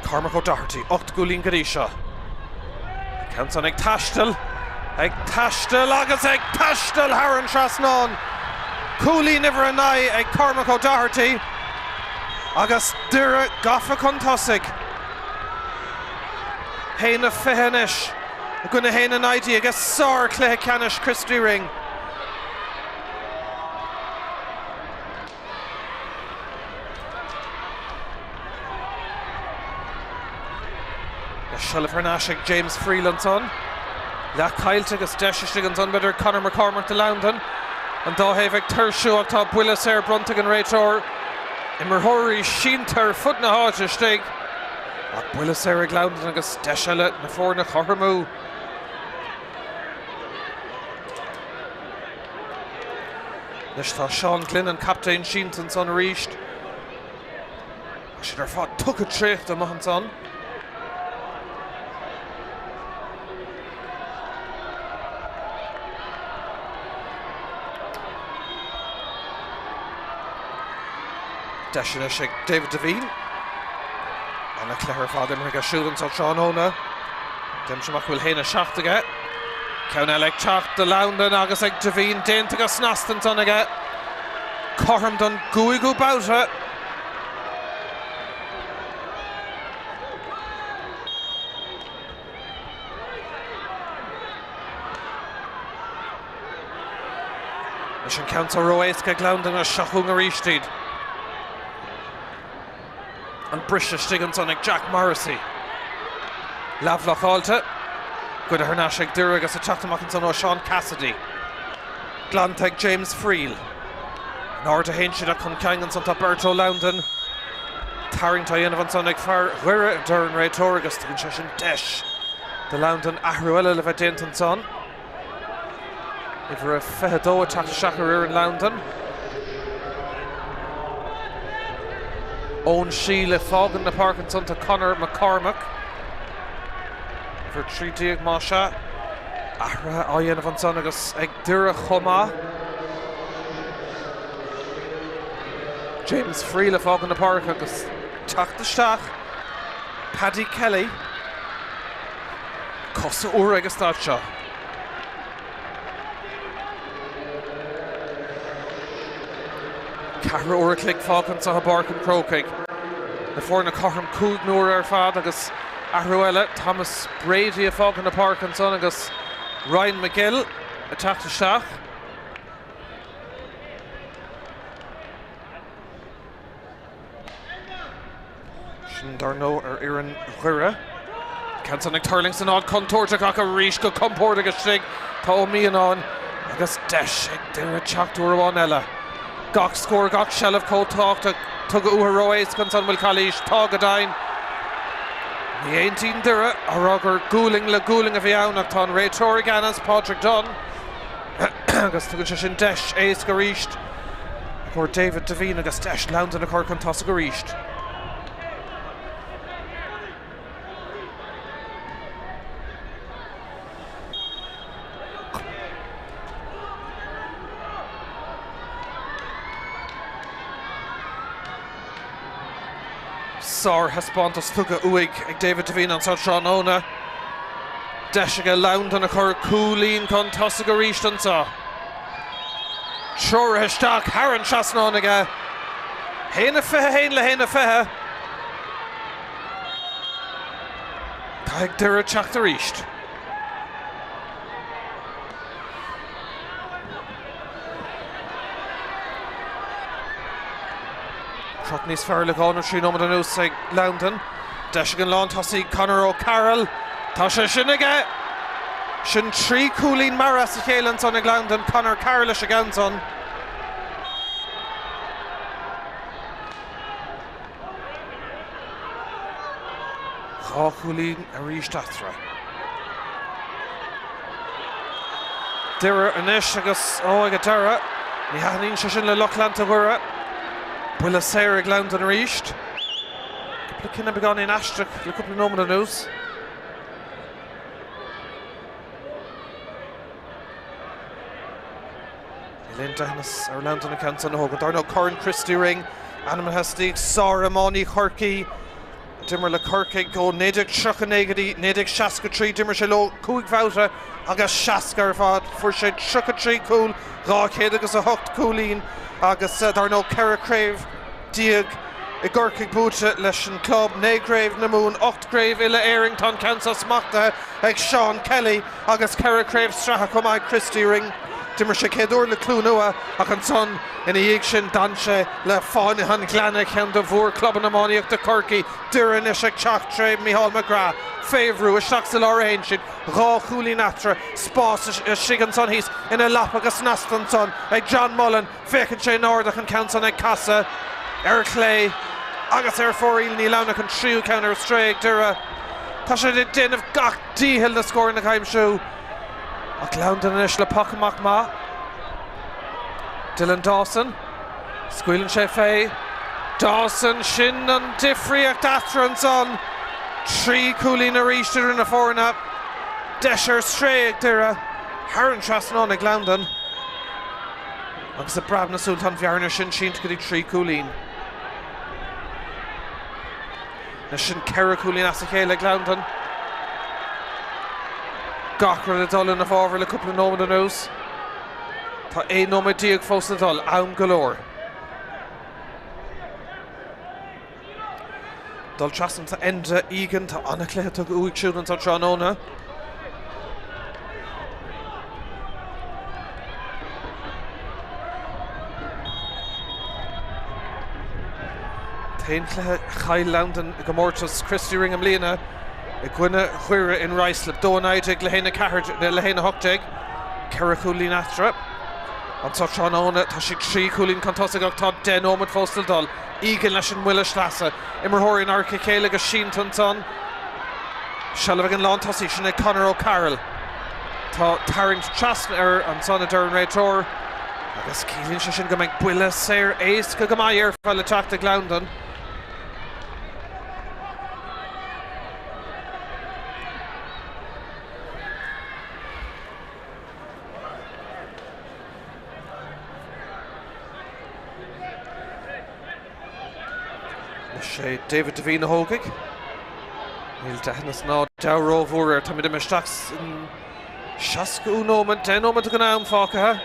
Cormac O'Doherty, 8 gcúilín go dtí seo. An ceann san ag taisteal, ag taisteal agus ag taisteal thar an trasnán. Cúilín uimhir 9 ag Cormac O'Doherty agus Doire gafa chun tosaigh. 1-20 anois i gcoinne 1-19 i sár-chluiche ceannais Christy Ring. Seilbh thar n-ais ag James Friel ansan. Leath caillte agus deis istigh ansan b'fhéidir ag Conor McCormack do Londain. An dá thaobh ag tuirsiú ach tá buille saor bronnta ag an réiteoir. Imreoirí sínte ar fud na háite istigh ach buille saor ag Londain agus deis eile na foirne a chothromú. Anois tá Seán Glynn, an captaen, sínte ansan arís. Tá siad ar fad tugtha traochta amuigh ansan. Deis anois ag David Devine. Ana-chluiche ar fad imeartha aige siúd anso tráthnóna. Deirimse amach go bhfuil 1-7 aige. Ceann eile ag teacht do Londain agus ag Devine déanta go snasta ansan aige. Cothrom don gcúigiú babhta. Anois an ceann seo ró-éasca ag Londain agus seo chugainn arís iad. An briseadh istigh ansan ag Jack Morrissey. Leathbhlocáilte. Goidte thar n-ais ag Doire agus ag teacht amach ansan ó Seán Cassidy. Glanta ag James Friel. In airde a théann siad ach chun cinn ansan tá beirt ó Londain. Tarraingt á dhéanamh ansan ag fear Dhoire, a deir an réiteoir, agus tugann sé sin deis do Londain athrú eile le bheith déanta ansan. Uimhir a 22 ag teacht isteach ar fhoireann Londain. Eoin Shiel ag fágaint na páirce ansan tá Conor McCormack. Uimhir 13 más ea. Athruithe á dhéanamh ansan agus ag Doire chomh maith. James Friel ag fágaint na páirce agus teacht isteach Paddy Kelly. Cosa úra ag an staid seo. Ceathrú uair a chloig fágtha anseo i bPáirc an Chrócaigh. Na foirne cothrom 5 n-uaire ar fad agus athrú eile, Thomas Brady ag fágaint na páirce ansan agus Ryan McGill ag teacht isteach. Sin dar ndóigh ar fhoireann Dhoire. Ceann san ag tuirlingt san áit contúirteach ach arís go compordach istigh tá Ó Mianáin agus deis ag Doire teacht uair amháin eile. Gach scór, gach seilbh chomh tábhachtach. Tugtha uathu ró-éasca ansan an bhfuil calaois? Tá go deimhin. Ní aontaíonn Doire á rá gur gualainn le gualainn a bhí ann ach tá an réiteoir i gceannas, Pádraig Dunne. Agus tugann sé sin deis éasca arís i gcomhair David Devine agus deis Londain a chur chun tosaigh arís. Sárthaispeántas tugtha uaidh ag David Devine anso tráthnóna. Deis aige Londain a chur cúilín chun tosaigh arís anso. Treoraithe isteach thar an trasnán aige. 1-21 le 1-20. Caithfidh Doire teacht arís. Crot níos fearr le 2 nó 3 nóiméad anuas ag Londain. Deis ag an lántosaí Conor O'Carroll. Tá sé sin aige! Sin 3 chúilín meara as a chéile ansan ag Londain. Conor Carroll leis an gceann san. 2 chúilín arís eatarthu. Doire anois agus, ó, ag an deireadh, ní thaitníonn sé sin le lucht leanta Dhoire. Buille saor ag Londain arís. Cúpla cinneadh beagáinín aisteach le cúpla nóiméad anuas. Níl aon deithneas ar Londain an ceann san a thógaint. Dar ndóigh, Corn Christy Ring, ainmnithe as sár-iománaí Chorcaí, a d'imir le Corcaigh ó 1939 go dtí 1963. D'imir sé leo 5 bhabhta agus 60 ar fad. Fuair sé 33 cúl, 200 agus 8 cúilín agus dar ndóigh 14 craobh i gCorcaigh buaite leis an gclub, 9 gcraobh na Mumhan, 8 gcraobh uile-Éireann. Tá an ceann seo smachtaithe ag Seán Kelly. Agus 4 craobh sraithe chomh maith ag Christy Ring. D'imir sé chéad uair le Cluain Umha ach ansan ina dhiaidh sin d'fhan sé le Fáinne an Ghleanna, ceann de mhórchlubanna iománaíochta Chorcaí. Doire anois ag teacht tré Micheál McGrath. Fé bhrú isteach sa lár a théann siad. 2 chúilín eatarthu. Spás istigh ansan thíos ina lapa go snasta ansan ag John Mullen. Féachann sé in airde ach an ceann san ag casadh ar chlé agus ar fóraoil. Níl ann ach an tríú ceann ar strae ag Doire. Tá sé ag déanamh gach dícheall na scóranna a aimsiú. Ach Londain anois le poc amach maith. Dylan Dawson. Scaoileann sé fé. Dawson, sin an difríocht eatarthu ansan. 3 chúilín arís idir na foirne. Deis ar strae ag Doire. Thar an trasnán ag Londain. Agus i bpreab na súl tá an bhearna sin sínte go dtí 3 chúilín. Anois sin 4 chúilín as a chéile ag Londain. Gach rud ag dul ina bhfabhar le cúpla nóiméad anuas. Tá 11 nóiméad fós le dul, am go leor. Dul trasna tá Enda Egan, tá an-chluiche tugtha uaidh siúd anseo tráthnóna. T-aon chluiche a chaill Londain i gcomórtas Christy Ring i mbliana. I gcoinne Dhoire in Ruislip, 2-19 le 1-4 le 1-18, 4 chúilín eatarthu. Anseo tráthnóna tá siad 3 chúilín chun tosaigh ach tá 10 nóiméad fós le dul. Egan leis an mbuille sleasa. Imreoirí in adharca a chéile agus sínte ansan. Seilbh ag an lántosaí, sin é Conor O'Carroll. Tá tarraingt trasna air ansan a deir an réiteoir agus ciallaíonn sé sin go mbeidh buille saor éasca go maith déarfá le teacht ag Londain. Is é David Devine a thógfaidh. Níl deathanas ná deabhadh rómhór air. Táimid imithe isteach san 60ú nóiméad, 10 nóiméad den am fágtha.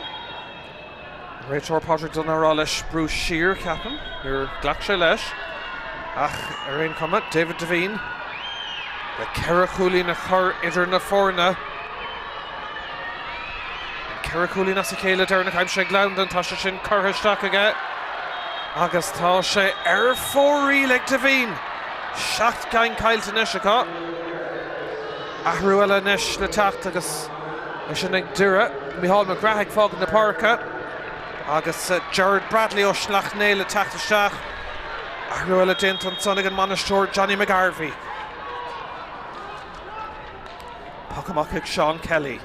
An réiteoir Padraig Dunne ag rá leis brú siar, ceapaim. Níor ghlac sé leis. Ach ar aon chuma, David Devine le 4 chúilín a chur idir na foirne. An 4 chúilín as a chéile deireanach aimsithe ag Londain, tá sé sin curtha isteach aige agus tá sé ar fóraoil ag Devine. 7 gceann caillte anois acu. Athrú eile anois le teacht agus é sin ag Doire. Micheál McGrath ag fágaint na páirce agus Gerard Bradley ó Shleacht Néill ag teacht isteach. Athrú eile déanta ansan ag an mbainisteoir Johnny McGarvey. Poc amach ag Seán Kelly.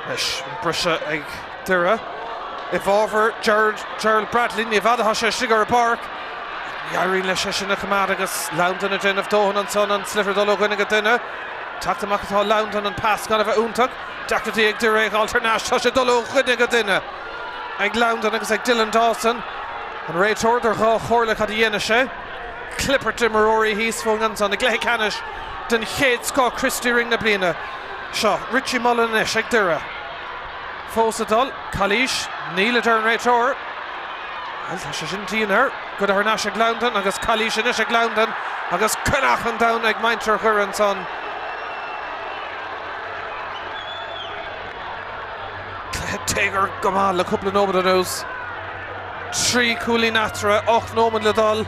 Anois an briseadh ag Doire. I bhfabhar Gerard, Gerald Bradley, ní fada atá sé istigh ar an bpáirc. Ní éiríonn leis é sin a choimeád agus Londain ag déanamh dóthain ansan an sliotar dul ó dhuine go duine. Teacht amach atá Londain, an pas gan a bheith iontach. Deacrachtaí ag Doire é a dh'fháilt thar n-ais. Tá sé ag dul ó dhuine go duine ag Londain agus ag Dylan Dawson. An réiteoir idir dhá chomhairle cad a dhéanfaidh sé. Clibirt d'imreoirí thíos fúinn ansan i gcluiche ceannais den chéad scoth Christy Ring na bliana seo. Richie Mullen anois ag Doire. Fós ag dul. Calaois. Níl, a deir an réiteoir. Bhuel, tá sé sin dian air. Goidte thar n-ais ag Londain agus calaois anois ag Londain agus conach an domhain ag muintir Dhoire ansan. Cluiche téagartha go maith le cúpla nóiméad anuas. 3 chúilín eatarthu, 8 nóiméad le dul.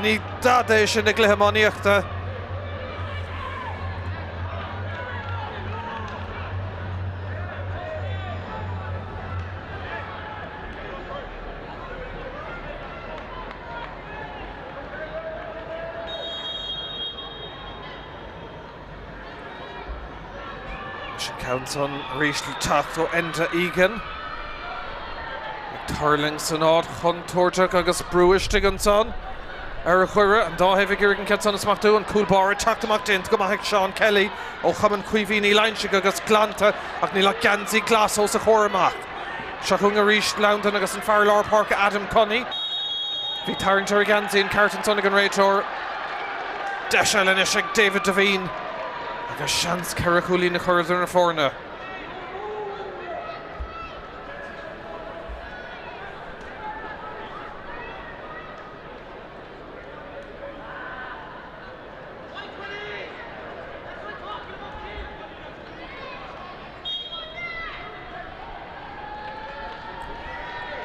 Ní dada é sin i gcluiche iománaíochta. Sin ceann san arís le teacht ó Enda Egan. Ag tuirlingt san áit chontúirteach agus brú istigh ansan ar Dhoire. An dá thaobh ag iarraidh an ceann san a smachtú. An cúl báire ag teacht amach déanta go maith ag Seán Kelly ó Chumann Caoimhín Uí Loingsigh agus glanta ach níl ach geansaí glas os a chomhair amach. Seo chugainn arís Londain agus an fear lár páirce Adam Cunney. Bhí tarraingt ar a gheansaí, an ceart ansan ag an réiteoir. Deis eile anois ag David Devine agus seans 4 chúilín a chur idir na foirne.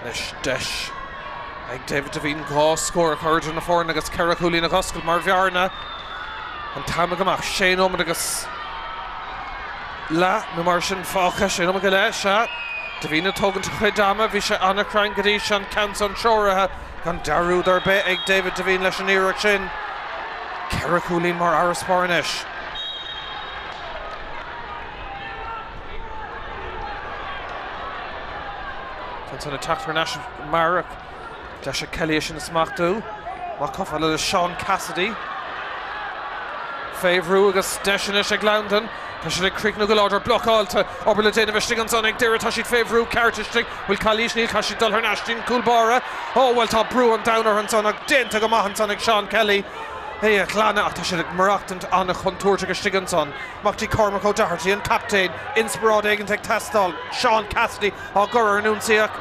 Anois deis ag David Devine 2 scór a chur idir na foirne agus 4 chúilín a dh'oscailt mar bhearna. An t-am ag imeacht, 6 nóiméad agus leath nó mar sin fágtha, 6 nóiméad go leith, sea. Devine ag tógaint a chuid ama, bhí sé an-chruinn go dtí seo, an ceann san treoraithe gan dearúd ar bith ag David Devine leis an iarracht sin. 4 chúilín mar fharasbarr anois. Ansan ag teacht thar n-ais amárach. Deis ag Kelly é sin a smachtú. Amach chomh fada le Seán Cassidy. Fé bhrú agus deis anois ag Londain. Tá siad ag críochnú go láidir. Blocáilte. Obair le déanamh istigh ansan ag Doire. Tá siad fé bhrú ceart istigh. Bhfuil calaois? Níl. Caithfidh siad dul thar n-ais dtí'n cúl báire. Ó bhuel tá brú an domhain orthu ansan ach déanta go maith ansan ag Seán Kelly. É a ghlanadh ach tá siad ag maireachtaint an-chontúirteach istigh ansan. Amach dtí Cormac O'Doherty, an captaen. Inspioráid éigint ag teastáil. Seán Cassidy á gcur ar an ionsaí ach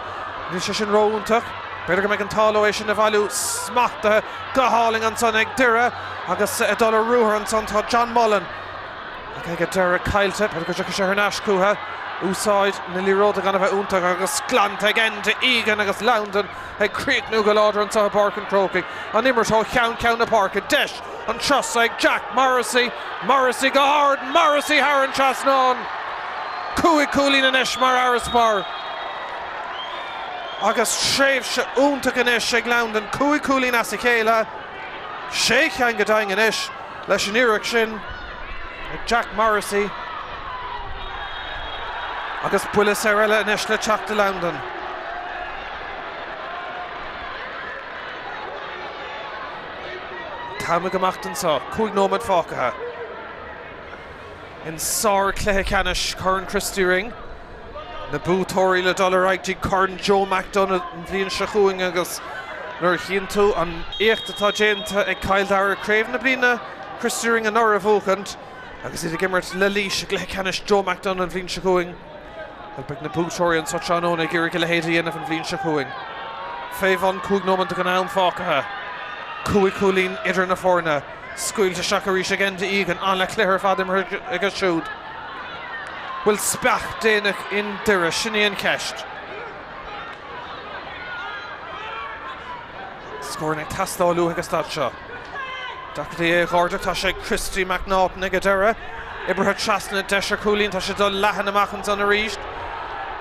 níl sé sin ró-fhiúntach. B'fhéidir go mbeidh an t-ádh leo é sin a bhailiú. Smachtaithe go hálainn ansan ag Doire agus ag dul ar ruathar ansan tá John Mullen. Ach ag an deireadh caillte. B'fhéidir go dtiocfaidh sé thar n-ais chucu. Úsáid na liathróide gan a bheith iontach agus glanta ag Enda Egan agus Londain ag críochnú go láidir anseo i bPáirc an Chrócaigh. An imirt ó cheann ceann na páirce. Deis anseo ag Jack Morrissey. Morrissey go hard. Morrissey thar an trasnán. 5 cúilín anois mar fharasbarr. Agus tréimhse iontach anois ag Londain. 5 cúilín as a chéile. 6 cheann go deimhin anois leis an iarracht sin ag Jack Morrissey. Agus buille saor eile anois le teacht do Londain. T-am ag imeacht anseo, 5 nóiméad fágtha. In sár-chluiche ceannais Chorn Christy Ring, na buaiteoirí le dul ar aghaidh dtí Corn Joe McDonagh an bhliain seo chugainn agus nuair a chíonn tú an éacht atá déanta ag Cill Dara craobh na bliana Christy Ring anuraidh a bhuachaint agus iad ag imirt le Laois i gcluiche ceannais Joe McDonagh an bhliain seo chugainn, bhuel beidh na buaiteoirí anseo tráthnóna ag iarraidh a leithéid a dhéanamh an bhliain seo chugainn. Fé bhun 5 nóiméad den am fágtha. 5 chúilín idir na foirne. Scaoilte isteach arís ag Enda Egan. An-chluiche ar fad imeartha aige siúd. Bhfuil speach déanach i nDoire? Sin í an cheist. Scóranna ag teastáil uathu ag an staid seo. Deacair é a dh'ardach. Tá sé ag Christy McNaughton ag an deireadh. Oibrithe trasna deis ar chúilín. Tá sé ag dul leathan amach ansan arís.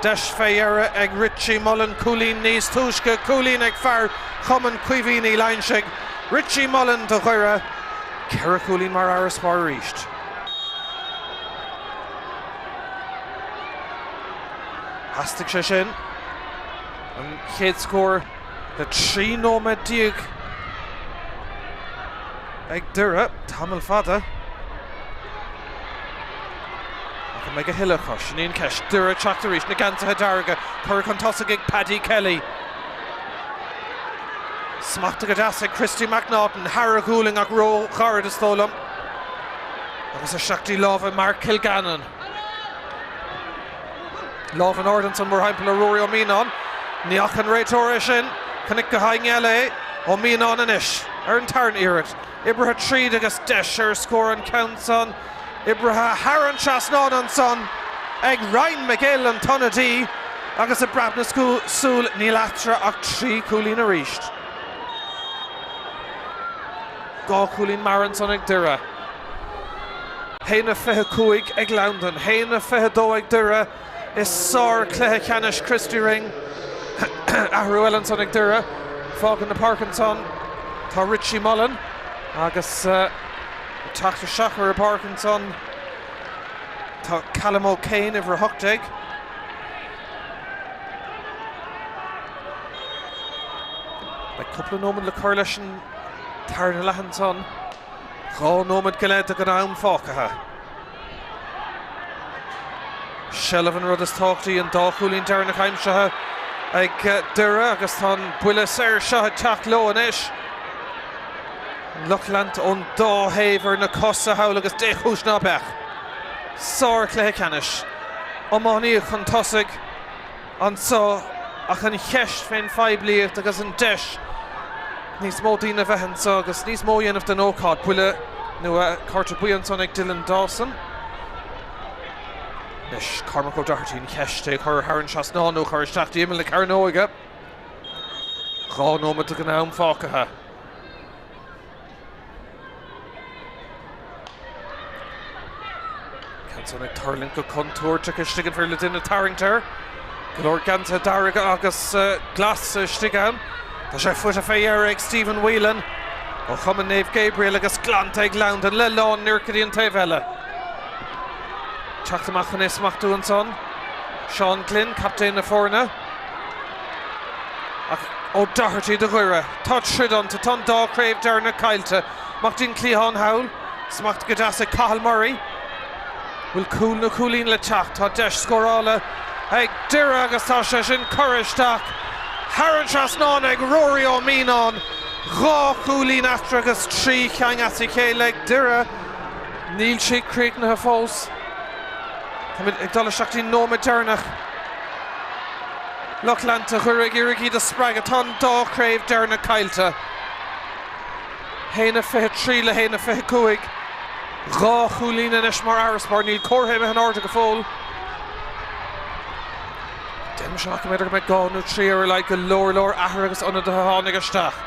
Deis fé dheireadh ag Richie Mullen. Cúilín níos túisce. Cúilín ag fear Chumann Caoimhín Uí Loingsigh. Richie Mullen do Dhoire, 4 chúilín mar fharasbarr arís. Theastaigh sé sin, an chéad scór le 13 nóiméad ag Doire, tamall fada. Ach an mbeidh a thuilleadh acu? Sin í an cheist. Doire ag teacht arís, na geansaithe dearga curtha chun tosaigh ag Paddy Kelly. Smachtaithe go deas ag Christy McNaughton thar a ghualainn ach ró-ghairid is dóigh liom. Agus isteach dtí lámha Mark Kilgannon. Lámh in airde ansan mórthimpeall ar Ruairí Ó Mianáin. Ní fhaca an réiteoir é sin. Chonaic go héinne eile é. Ó Mianáin anois ar an tarna iarracht. Oibrithe tríd agus deis ar scór an ceann san. Oibrithe thar an trasnán ansan ag Ryan McGill, an t-ionadaí, agus i bpreab na súl níl eatarthu ach 3 chúilín arís. 2 chúilín mear ansan ag Doire. 1-25 ag Londain, 1-22 ag Doire i sár-chluiche ceannais Christy Ring. Athrú eile ansan ag Doire. Fágann na páirc ansan tá Richie Mullen agus. Ag teacht isteach ar an bpáirc ansan tá Callum O'Kane, uimhir 18. Beidh cúpla nóiméad le cur leis an tarna leath ansan. 2 nóiméad go leith den am fágtha. Seilbh an rud is tábhachtaí, an dá chúilín deireanach aimsithe ag Doire agus tá an buille saor seo ag teacht leo anois. An lucht leanta ón dá thaobh ar na cosa thall agus dé chúis ná beadh. Sár-chluiche ceannais. Iománaíocht chun tosaigh anseo ach an cheist fén phoiblíocht agus an deis níos mó daoine a bheith anseo agus níos mó a dhéanamh den ócáid. Buille nó cárta buí ansan ag Dylan Dawson. Anois Cormac O'Doherty an cheist é a chur thar an trasnán nó a chur isteach dtí imeall na cearnóige. 2 nóiméad den am fágtha. Ceann san ag tuirlingt go contúirteach istigh an féidir le duine tarraingt air. Go leor geansaithe dearga agus glasa istigh ann. Tá sé faighte fé dheireadh ag Stephen Whelan ó Chumann Naomh Gabriel agus glanta ag Londain le lán nirt go dtí an taobh eile. Teacht amach chun é smachtú ansan. Seán Glynn, captaen na foirne. Ach O'Doherty do Dhoire. Tá troid iontu. Tá an dá chraobh deireanach caillte. Amach dtí'n cliathán thall. Smachtaithe go deas ag Cathal Murray. Bhfuil cúl nó cúilín le teacht? Tá deis scórála ag Doire agus tá sé sin curtha isteach thar an trasnán ag Rory Ó Mianáin. 2 chúilín eatarthu agus 3 cheann as a chéile ag Doire. Níl sé críochnaithe fós. Táimid ag dul isteach dtí an nóiméad deireanach. Lucht leanta Dhoire ag iarraidh iad a spreagadh. Tá an dá chraobh deireanach caillte. 1-23 le 1-25. 2 chúilín anois mar fharasbarr. Níl comhartha imithe in airde go fóill. Déanaimse amach go mb'fhéidir go mbeidh 2 nó 3 ar a laghad, go leor leor athruithe agus ionadaithe a tháinig isteach.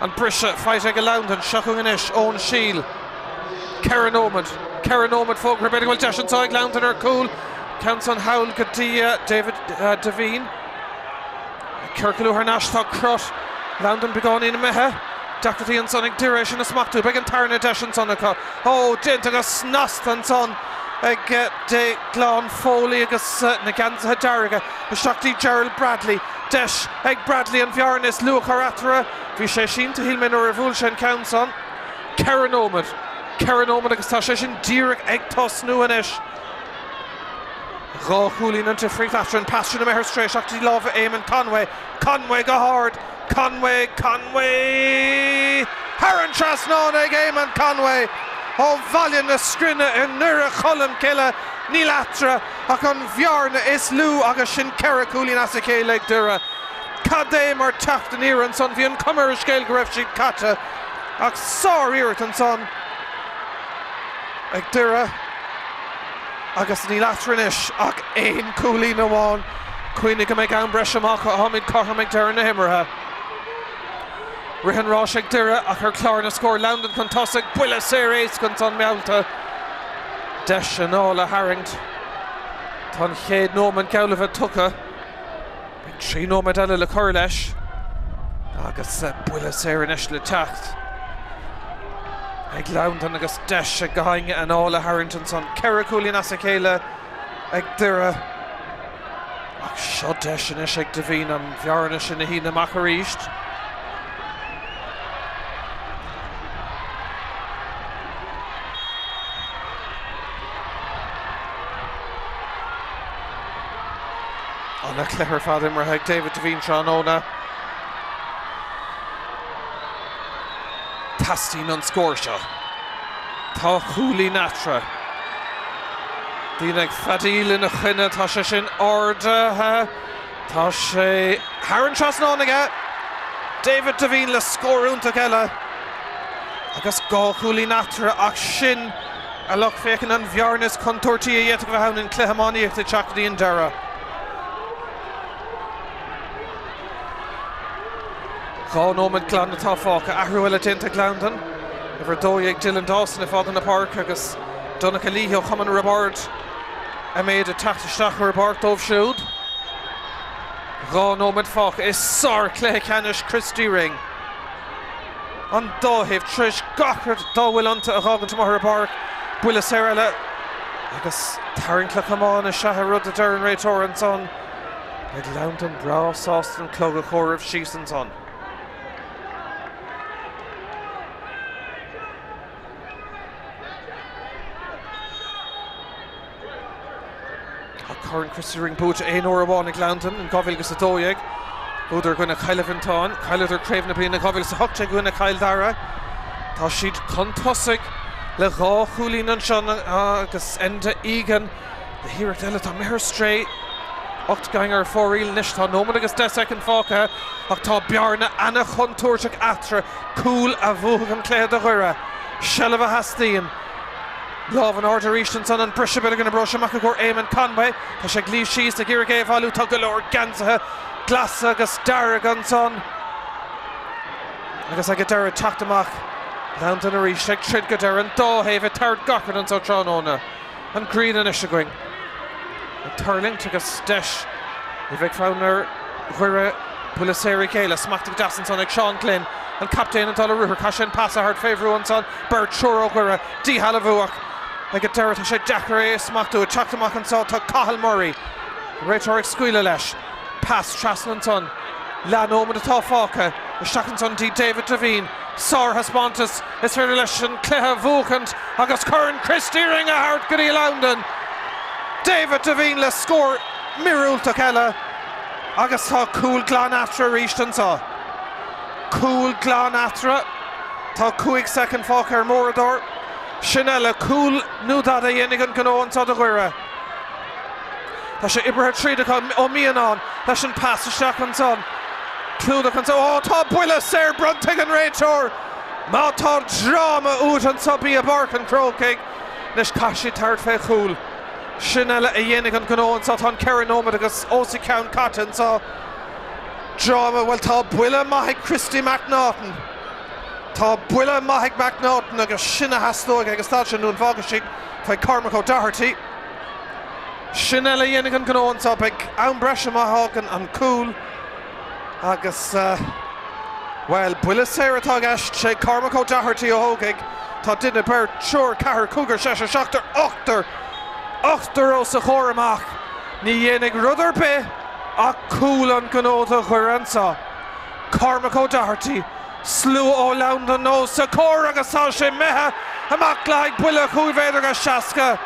An briseadh faighte ag Londain, seo chugainn anois Eoin Shiel. 4 nóiméad, 4 nóiméad fógartha, b'fhéidir go bhfuil deis anseo ag Londain ar chúl. Ceann san thall go dtí David Devine. Ciorclú thar n-ais tá Crot Londain beagáinín imithe. Deacrachtaí ansan ag Doire é sin a smachtú. Beidh an tarna deis ansan acu. Ó, déanta go snasta ansan ag Declan Foley agus na geansaithe dearga. Isteach dtí Gerald Bradley. Deis ag Bradley an bhearna is lú a chur eatarthu. Bhí sé sínte, shíl mé, nuair a bhuail sé an ceann san. 4 nóiméad. 4 nóiméad agus tá sé sin díreach ag tosnú anois. 2 chúilín an difríocht eatarthu. An pas sin imithe ar strae isteach dtí lámha Eamon Conway. Conway go hard. Conway, Conway! Thar an trasnán ag Eamon Conway ó Bhaile na Scrinne i nDoire Cholm Cille. Níl eatarthu ach an bhearna is lú agus sin 4 chúilín as a chéile ag Doire. Cad é mar teacht aniar ansan. Bhí an chuma ar an scéal go raibh siad caite ach sár-iarracht ansan ag Doire. Agus níl eatarthu anois ach aon chúilín amháin. Cuimhnigh go mbeidh am breise má táimid cothrom ag deireadh na himeartha. Rith an ráis ag Doire ach ar chlár na scór Londain chun tosaigh, buille saor éasca ansan meallta. Deis anáil a tharraingt. Tá an chéad nóiméad geall le bheith tugtha. Beidh 3 nóiméad eile le cur leis agus buille saor anois le teacht ag Londain agus deis ag gach éinne anáil a tharraingt ansan. 4 chúilín as a chéile ag Doire ach seo deis anois ag Devine an bhearna sin a shíneadh amach arís. Ana chluiche ar fad imeartha ag David Devine tráthnóna. Teastaíonn an scór seo. Tá cúilín eatarthu. Daoine ag feadaíl ina choinne, tá sé sin ardaithe. Tá sé thar an trasnán aige. David Devine le scór iontach eile. Agus 2 chúilín eatarthu ach sin a lucht féachana an bhearna is contúirtí a d'fhéadfadh a bheith ann in cluiche iománaíochta ag teacht go dtí an deireadh. 2 nóiméad glan atá fágtha. Athrú eile déanta ag Londain. Uimhir 12 Dylan Dawson ag fágáil na páirce agus Donncha Leahy ó Chumann Roibeárd Eiméid ag teacht isteach ar an bpáirc dóibh siúd. 2 nóiméad fágtha i sár-chluiche ceannais Christy Ring. An dá thaobh tar éis gach rud dá bhfuil iontu a dh'fhágaint amuigh ar an bpáirc. Buille saor eile agus tarraingt le camán is ea an rud a deir an réiteoir ansan. Beidh Londain breá sásta an clog a chomhaireamh síos ansan. Tá Corn Christy Ring buaite aon uair amháin ag Londain in 2012. Bhuadar i gcoinne Chill Mhantáin. Chailleadar craobh na bliana 2018 i gcoinne Chill Dara. Tá siad chun tosaigh le 2 chúilín anseo agus Enda Egan le hiarracht eile. Tá imithe ar strae. 8 gcaing ar fóraoil anois. Tá nóiméad agus 10 soicind fágtha ach tá bearna ana-chontúirteach eatarthu. Cúl a bhuafadh an cluiche do Dhoire. Seilbh a theastaíonn. Lámh in airde arís ansan, an briseadh b'fhéidir go n-oibreoidh sé amach i gcomhair Eamon Conway. Tá sé ag luí síos ag iarraidh é a bhailiú. Tá go leor geansaithe glasa agus dearga ansan. Agus ag an deireadh teacht amach Londain arís ag troid go deireadh an dá thaobh ag tabhairt gach rud anso tráthnóna. An ghrian anois againn ag tuirlingt agus deis ní bheidh fonn ar Dhoire buille saor a ghéilleadh. Smachtaithe go deas ansan ag Seán Glynn, an captaen ag dul ar ruathar. Chaith sé an pas thart fé bhrú ansan. Beirt triúr ó Dhoire díshealbhú ach ag an deireadh tá sé deacair é a smachtú. Ag teacht amach anso tá Cathal Murray. An réiteoir ag scaoileadh leis. Pas trasna ansan. Leathnóiméad atá fágtha. Isteach ansan dtí David Devine. Sárthaispeántas. Is féidir leis an cluiche a bhuachaint agus Corn Christy Ring a thabhairt go dtí Londain. David Devine le scór míorúilteach eile agus tá cúl glan eatarthu arís anseo. Cúl glan eatarthu. Tá 5 soicind fágtha ar an uaireadóir. Sin eile, cúl nó dada a dhéanfaidh an gnó anseo do Dhoire. Tá sé oibrithe tríd acu, Ó Mianáin leis an pas isteach ansan. Clúdach anso. Ó, tá buille saor bronnta ag an réiteoir! Má tá dráma uait anso bí i bPáirc an Chrócaigh. Anois caithfidh siad tabhairt fé chúl. Sin eile a dhéanfaidh an gnó anseo. Tá an 4 nóiméad agus os a chionn caite anseo. Dráma, bhuel tá buille maith ag Christy McNaughton. Tá buille maith ag McNaughton agus sin a theastóidh agus stad sin nó an bhfágfaidh siad faoi Cormac O'Doherty. Sin eile a dhéanfaidh an gnó anseo. Beidh am breise má thagann an cúl agus, bhuel, buille saor atá i gceist. Sé Cormac O'Doherty a thógfaidh. Tá duine, beirt, triúr, ceathrar, cúigear, seisear, seachtar, ochtar, ochtar os a chomhair amach. Ní dhéanfaidh rud ar bith ach cúl an gnó do Dhoire anseo. Cormac O'Doherty, slua ó Londain os a chomhair agus tá sé imithe amach le haghaidh buille chúig mhéadar agus 60.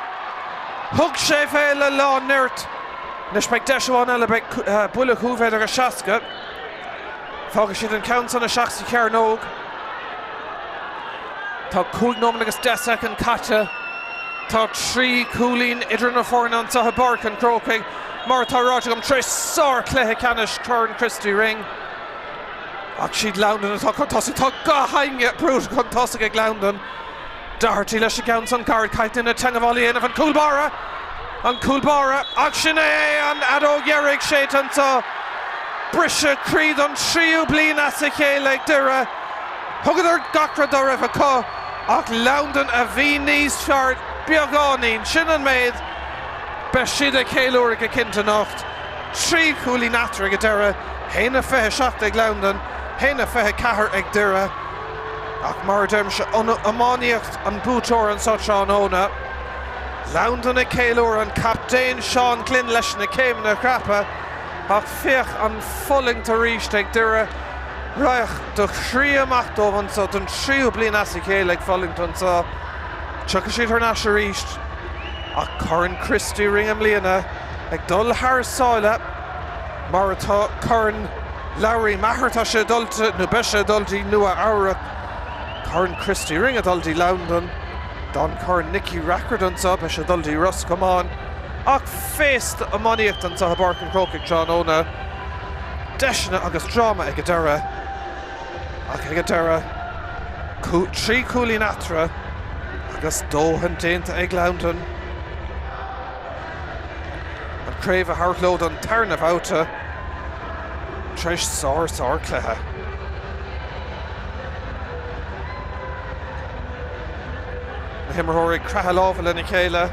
Thug sé fé le lán nirt. Anois beidh deis amháin eile, beidh buille chúig mhéadar agus 60. Fágfaidh siad an ceann san isteach sa chearnóg. Tá 5 nóiméad agus 10 soicind caite. Tá 3 chúilín idir na foirne anseo i bPáirc an Chrócaigh, mar atá ráite agam, tar éis sárchluiche ceannais Chorn Christy Ring. Ach siad Londain atá chun tosaigh. Tá gach éinne brúite chun tosaigh ag Londain. Doherty leis an gceann san gairid. Caithfidh duine teagmháil a dhéanamh. An cúl báire! An cúl báire! Ach sin é an fheadóg dheiridh séidte anseo. Briseadh croí don tríú bliain as a chéile ag Doire. Thugadar gach rud dá raibh acu ach Londain a bhí níos fearr beagáinín. Sin an méid. Beidh siad ag ceiliúradh go cinnte anocht. 3 chúilín eatarthu ag an deireadh, 1-27 ag Londain, 1-24 ag Doire. Ach mar a deirimse, iománaíocht an buaiteoir anseo tráthnóna. Londain ag ceiliúradh, an captaen Seán Glynn leis na céimeanna a dhreapadh, ach féach an fulaingt arís ag Doire. Raghadh do chroí amach dóibh anseo don tríú bliain as a chéile ag fulaingt anseo. Tiocfaidh siad thar n-ais arís ach Corn Christy Ring i mbliana ag dul thar sáile mar atá Corn Lory Meagher, tá sé ag dul nó beidh sé ag dul dtí Nua Eabhrac. Corn Christy Ring ag dul dtí Londain. Don Corn Nicky Rackard anseo, beidh sé ag dul dtí Ros Comáin. Ach féasta iománaíochta anseo i bPáirc an Chrócaigh tráthnóna. Deiseanna agus dráma ag an deireadh. Ach ag an deireadh, 3 chúilín eatarthu agus dóthain déanta ag Londain. An chraobh a thabhairt leo don tarna babhta tar éis sár sár cluiche. Na himreoirí ag croitheadh lámha lena chéile.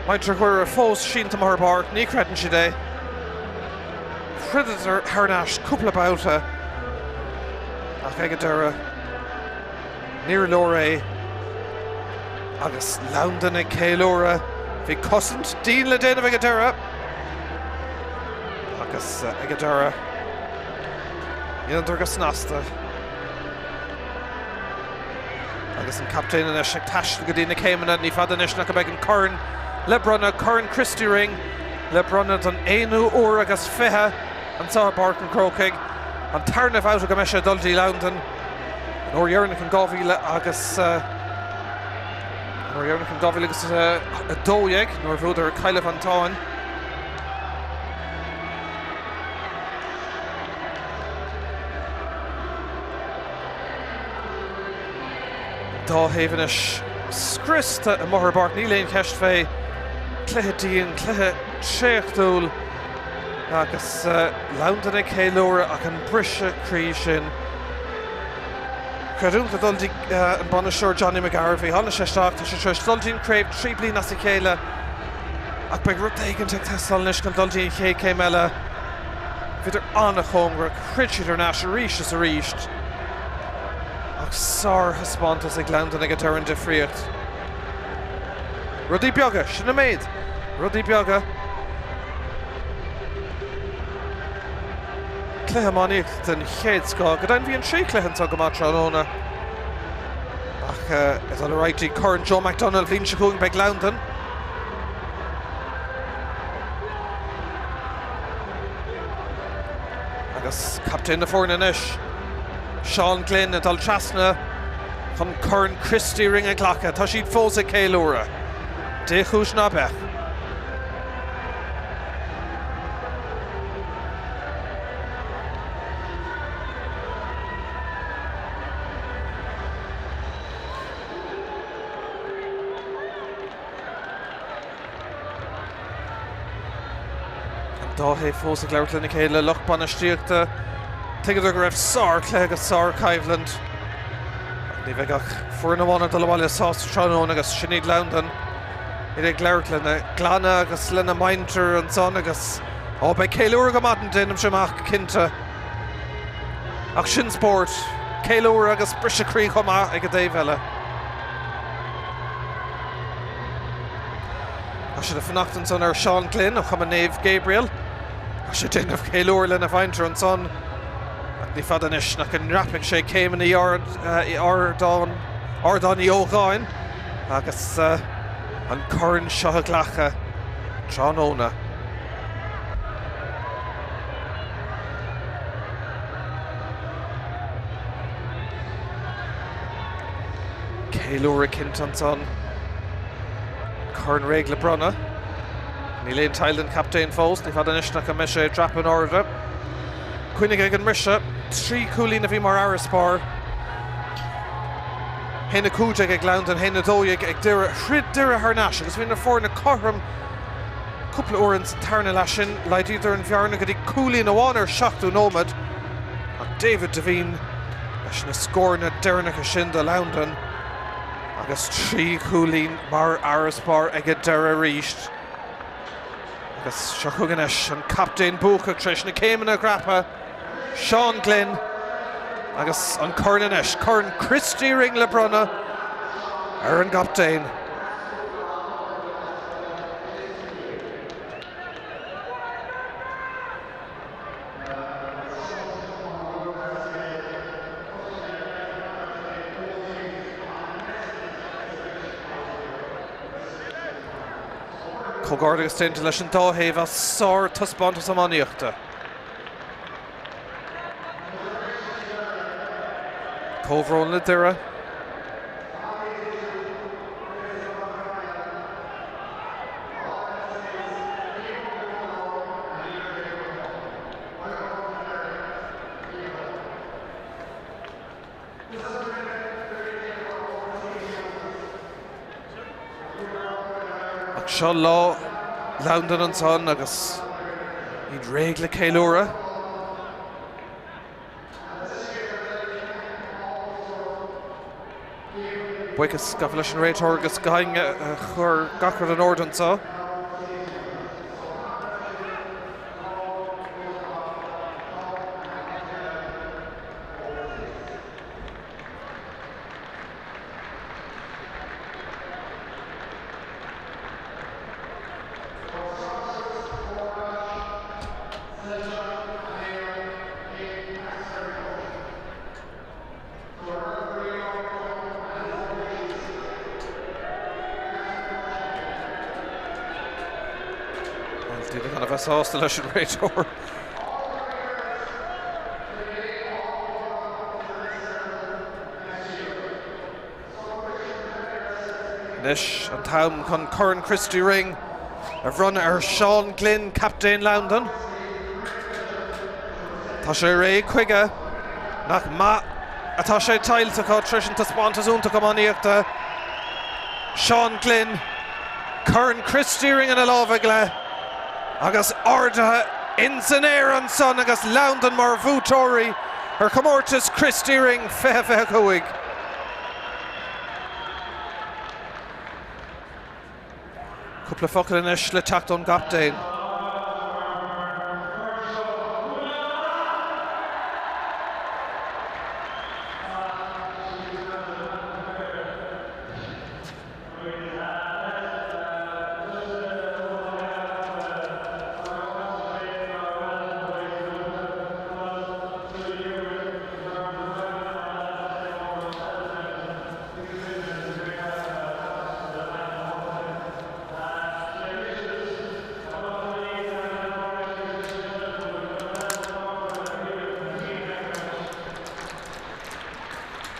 Muintir Dhoire fós sínte amuigh ar an bpáirc, ní chreideann siad é. Throideadar thar n-ais cúpla babhta ach ag an deireadh níor leor é agus Londain ag ceiliúradh. Bhí cosaint dian le déanamh ag an deireadh agus ag an deireadh dheineadar go snasta. Agus an captaen anois ag taisteal go dtí na céimeanna, ní fada anois nach mbeidh an corn le bronnadh, Corn Christy Ring le bronnadh don aonú huair agus 20 anseo i bPáirc an Chrócaigh. An tarna babhta go mbeidh sé ag dul dtí Londain. An uair dheireanach in 2000 agus an uair dheireanach in 2012 nuair a bhuadar ar Chill Mhantáin. Dá thaobh anois scriosta amuigh ar an bpáirc, níl aon cheist fé. Cluiche dian, cluiche traochtúil agus Londain ag ceiliúradh ach an briseadh croí sin. Creidiúint ag dul dtí an bainisteoir Johnny McGarvey. Tháinig sé isteach, tá sé tar éis dul dtí an craobh 3 bliana as a chéile ach beidh rud éigin ag teastáil anois chun dul dtí an chéad chéim eile. Bhíodar an-chóngarach, throid siad thar n-ais arís is arís ach sárthaispeántas ag Londain ag an deireadh an difríocht. Rudaí beaga, sin an méid. Rudaí beaga. Cluiche iománaíochta den chéad scoth. Go deimhin bhí an trí chluiche anseo go maith tráthnóna. Ach ag dul ar aghaidh dtí Corn Joe McDonagh an bhliain seo chugainn beidh Londain. Agus captaen na foirne anois, Seán Glynn, ag dul trasna chun Corn Christy Ring a ghlacadh. Tá siad fós ag ceiliúradh. Dé chúis ná beadh. An dá thaobh fós ag labhairt lena chéile, lucht bainistíochta, thuigeadar go raibh sár-chluiche agus sár-choimhlint ach ní bheidh ach foireann amháin ag dul abhaile sásta tráthnóna agus sin iad Londain. Iad ag labhairt lena gclanna agus lena muintir ansan agus ó beidh ceiliúradh go maidin déanaimse amach cinnte. Ach sin spórt, ceiliúradh agus briseadh croí chomh maith ag an dtaobh eile. Tá siad ag fanacht ansan ar Seán Glynn ó Chumann Naomh Gabriel. Tá sé ag déanamh ceiliúradh lena mhuintir ansan ach ní fada anois nach ndreapfaidh sé céimeanna Ardán Ardán Uí Ógáin agus an corn seo a ghlacadh tráthnóna. Ceiliúradh cinnte ansan. Corn réidh le bronnadh. Níl aon teideal den chaptaen fós, ní fada anois nach mbeidh sé ag dreapadh in airde. Cuimhnigh ag an mbriseadh, 3 chúilín a bhí mar fharasbarr. 1-15 ag Londain, 1-12 ag Doire. Throid Doire thar n-ais agus bhí na foirne cothrom cúpla uair ins an tarna leath sin. Laghdaíodar an bhearna go dtí cúilín amháin ar 70 nóiméad ach David Devine leis na scóranna deireanacha sin do Londain. Agus 3 chúilín mar fharasbarr ag an deireadh arís. Agus seo chugainn anois an captaen buacach tar éis na céimeanna a dhreapadh, Seán Glynn, agus an corn anois, Corn Christy Ring le bronnadh ar an gcaptaen. Comhghairdeas déanta leis an dá thaobh as sár-taispeántas iománaíochta. Comhbhrón le Doire. Ach seo lá Londain ansan agus iad réidh le ceiliúradh. Buíochas gafa leis an réiteoir agus gach éinne a chuir gach rud in ord anseo. Daoine gan a bheith sásta leis an réiteoir. Anois an t-am chun Corn Christy Ring a bhronnadh ar Seán Glynn, captaen Londain. Tá sé réidh chuige. Nach maith atá sé tuillte acu tar éis an taispeántas iontach iománaíochta. Seán Glynn, Corn Christy Ring ina lámh aige agus ardaithe ins an aer ansan agus Londain mar bhuaiteoirí ar chomórtas Christy Ring 2025. Cúpla focal anois le teacht ón gcaptaen.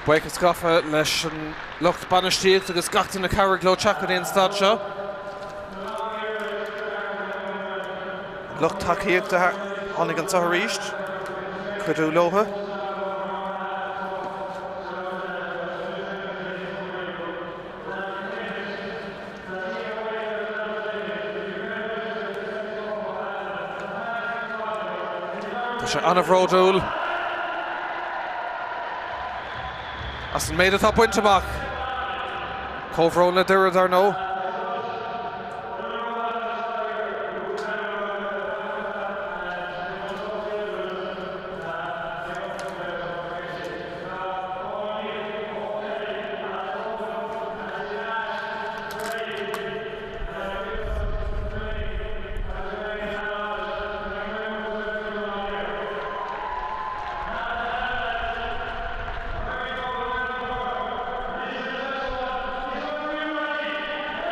Buíochas gafa leis an lucht bainistíochta agus gach duine a chabhraigh leo teacht go dtí an staid seo. An lucht tacaíochta a tháinig anseo arís, cuidiú leo. sé an-bhródúil as an méid atá bainte amach. Comhbhrón le Doire, dar ndóigh.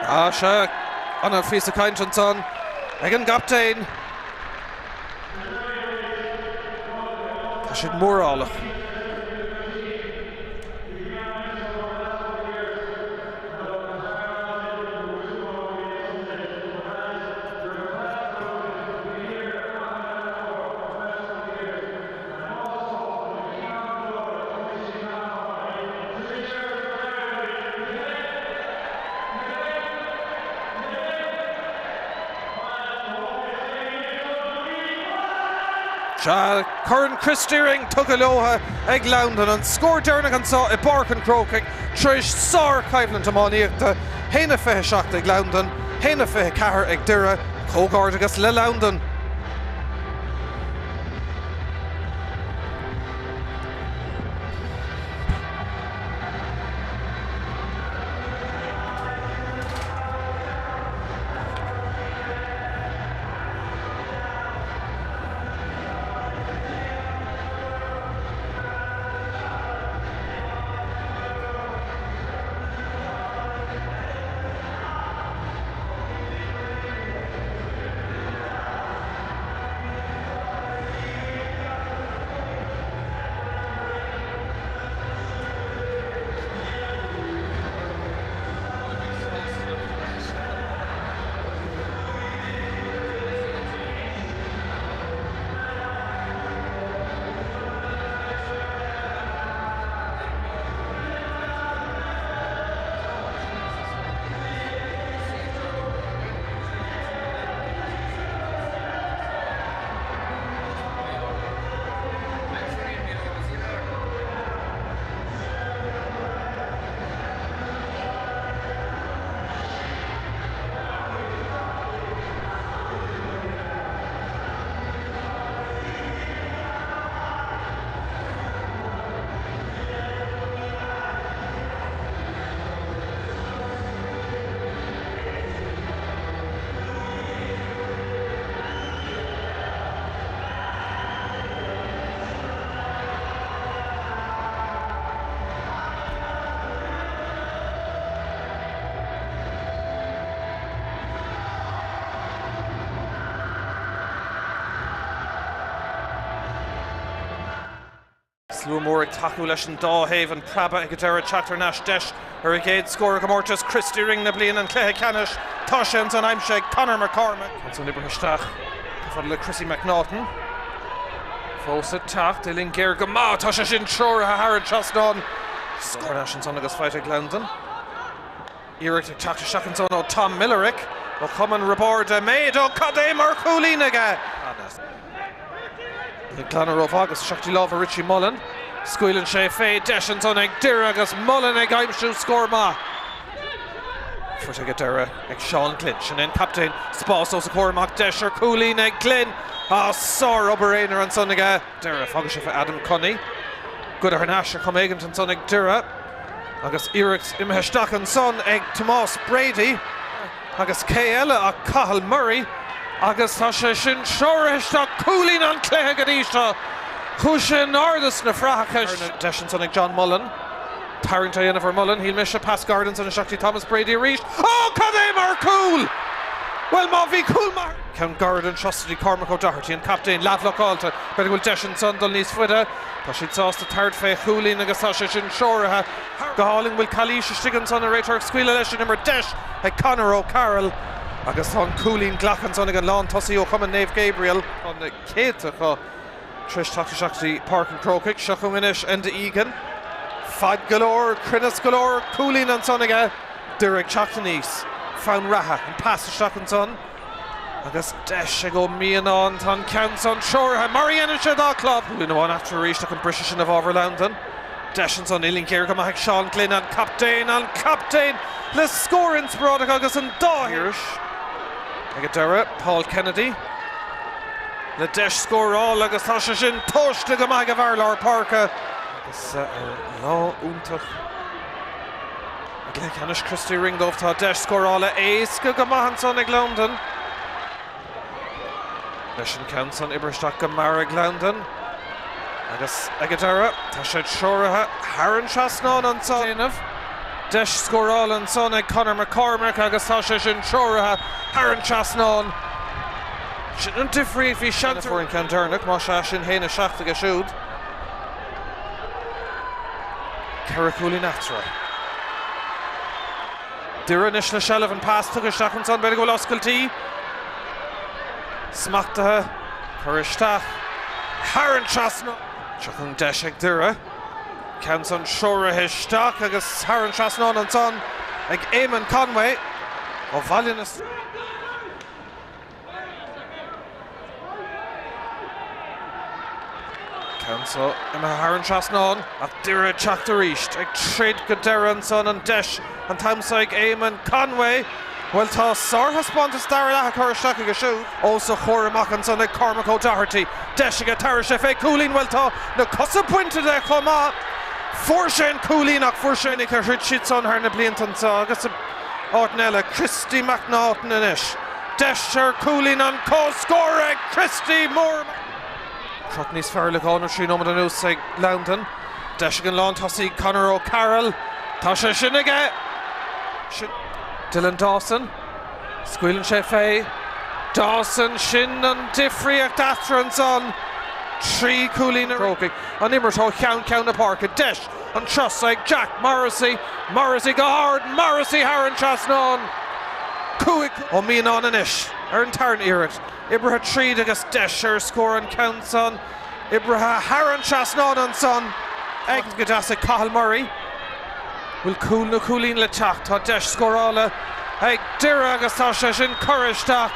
Ah sea, an-phíosa cainte ansan ag an gcaptaen. Tá siad mórálach. Sea, Corn Christy Ring tugtha leo ag Londain, an scór deireanach anseo i bPáirc an Chrócaigh tar éis sárchoimhlint iománaíochta, 1-27 ag Londain, 1-24 ag Doire. Comhghairdeachas le Londain. Slua mór ag tacú leis an dá thaobh, an preabadh ag an deireadh, teacht thar n-ais, deis ar a gcéad scór i gcomórtas Christy Ring na bliana, an cluiche ceannais. Tá sé ansan aimsithe ag Conor McCormack. Ansan oibrithe isteach chomh fada le Chrissy McNaughton. Fós ag teacht, uillinn géar go maith, tá sé sin treoraithe thar an trasnán. Scór thar n-ais ansan agus faighte ag Londain. Iarracht ag teacht isteach ansan ó Tom Millerick ó Chumann Roibeaird Méid. Ó cad é mar chúilín aige! Ag glanadh rómhaith agus isteach i lámha Richie Mullen. Scaoileann sé fé, deis ansan ag Doire agus Mullen ag aimsiú scór maith. Faighte ag Doire ag Seán Glynn. Sin é an captaen. Spás os a chomhair amach, deis ar chúilín ag Glynn. Á, sár-obair aonair ansan aige Doire. Fágann sé fé Adam Cunney. Goidte thar n-ais ar chuma éigint ansan ag Doire. Agus iarracht imithe isteach ansan ag Tomás Brady agus cé eile ach Cathal Murray agus tá sé sin treoraithe isteach, cúilín an chluiche go dtí seo. Chuaigh sé in airde sna frathacha. Deis ansan ag John Mullen. Tarraingt á dhéanamh ar Mullen, shíl mise. Pas gairid ansan isteach dtí Thomas Brady arís. Ó, cad é mar chúl! Bhuel, má bhí cúl maith. Ceann gairid anseo dtí Cormac O'Doherty, an captaen, leathbhlocáilte. B'fhéidir go bhfuil deis ansan dul níos faide. Tá siad sásta tabhairt fé chúilín agus tá sé sin treoraithe go hálainn. Bhfuil calaois istigh ansan an réiteoir ag scaoileadh leis an imirt. Deis ag Conor O'Carroll agus tá an cúilín glactha ansan ag an lántosaí ó Chumann Naomh Gabriel. Tá na céadta acu tar éis teacht isteach go dtí Páirc an Chrócaigh. Seo chugainn anois Enda Egan. Fad go leor, cruinneas go leor, cúilín ansan aige. Doire ag teacht aníos. Fonn reatha, an pas isteach ansan. Agus deis ag Ó Mianáin, tá an ceann san treoraithe mar a dhéanann sé dá chlub! Cúilín amháin eatarthu arís ach an briseadh sin i bhfabhar Londan. Deis ansan, uillinn ghéar go maith ag Seán Glynn, an captaen, an captaen le scór inspioráideach agus an dá Thairis ag an deireadh, Paul Kennedy le deis scórála agus tá sé sin tomhaiste go maith ag an bhfear lár páirce. Agus ar lá iontach i gcluiche ceannais Christy Ring dóibh, tá deis scórála éasca go maith ansan ag Londan. Leis an ceann san oibrithe isteach go mear ag Londan agus ag an deireadh tá sé treoraithe thar an trasnán ansan. Déanamh. Deis scórála ansan ag Conor McCormack agus tá sé sin treoraithe thar an trasnán. Sin an difríocht, bhí seans ar an ceann deireanach, más ea, sin 1-7 aige siúd. 4 chúilín eatarthu. Doire anois le seilbh, an pas tugtha isteach ansan, b'fhéidir go bhfuil oscailtí smachtaithe, curtha isteach thar an trasnán. Seo chugainn deis ag Doire, ceann san treoraithe isteach agus thar an trasnán ansan ag Eamon Conway ó Bhaile na. Ceann so imithe thar an trasnán ach Doire ag teacht arís, ag troid go deireadh ansan, an deis an t-am so ag Eamon Conway. Bhuel tá sárthaispeántas dara leath curtha isteach aige siúd. Os a chomhair amach ansan ag Cormac O'Doherty. Deis aige tabharfaidh sé fé chúilín, bhuel tá na cosa bainte de chomh maith. Fuair sé an cúilín ach fuair sé a throid siad san thar na blianta anso agus i áiteanna eile. Christy McNaughton anois. Deis ar chúilín an comhscór ag Christy Moore. Crot níos fearr le 2 nó 3 nóiméad anuas ag Londan. Deis ag an lántosaí Conor O'Carroll. Tá sé sin aige! Sin Dylan Dawson. Scaoileann sé fé. Dawson, sin an difríocht eatarthu ansan. 3 chúilín ar Chrócaigh. An imirt ó cheann ceann na páirce. Deis anseo ag Jack Morrissey. Morrissey go hard. Morrissey thar an trasnán. 5 Ó Mianáin anois ar an tarna iarracht. Oibrithe tríd agus deis ar scór an ceann san. Oibrithe thar an trasnán ansan ag go deas ag Cathal Murray. Bhfuil cúl nó cúilín le teacht? Tá deis scórála ag Doire agus tá sé sin curtha isteach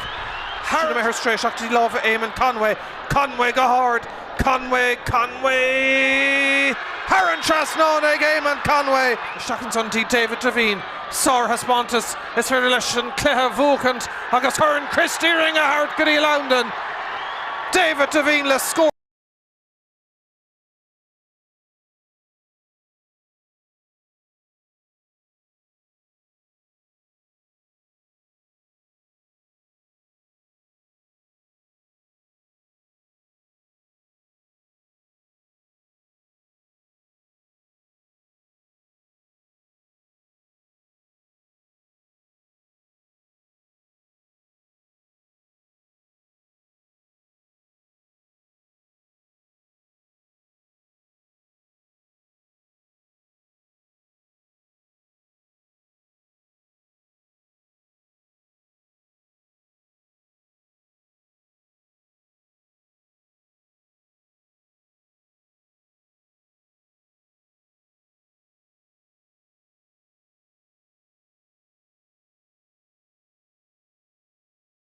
thar an tar éis teacht i lámha Eamon Conway. Conway go hard. Conway, Conway! Thar an trasnán ag Eamon Conway! Isteach ansan dtí David Devine. Sárthaispeántas, is féidir leis an cluiche a bhuachaint agus Corn Christy Ring a thabhairt go dtí Londain. David Devine le scór.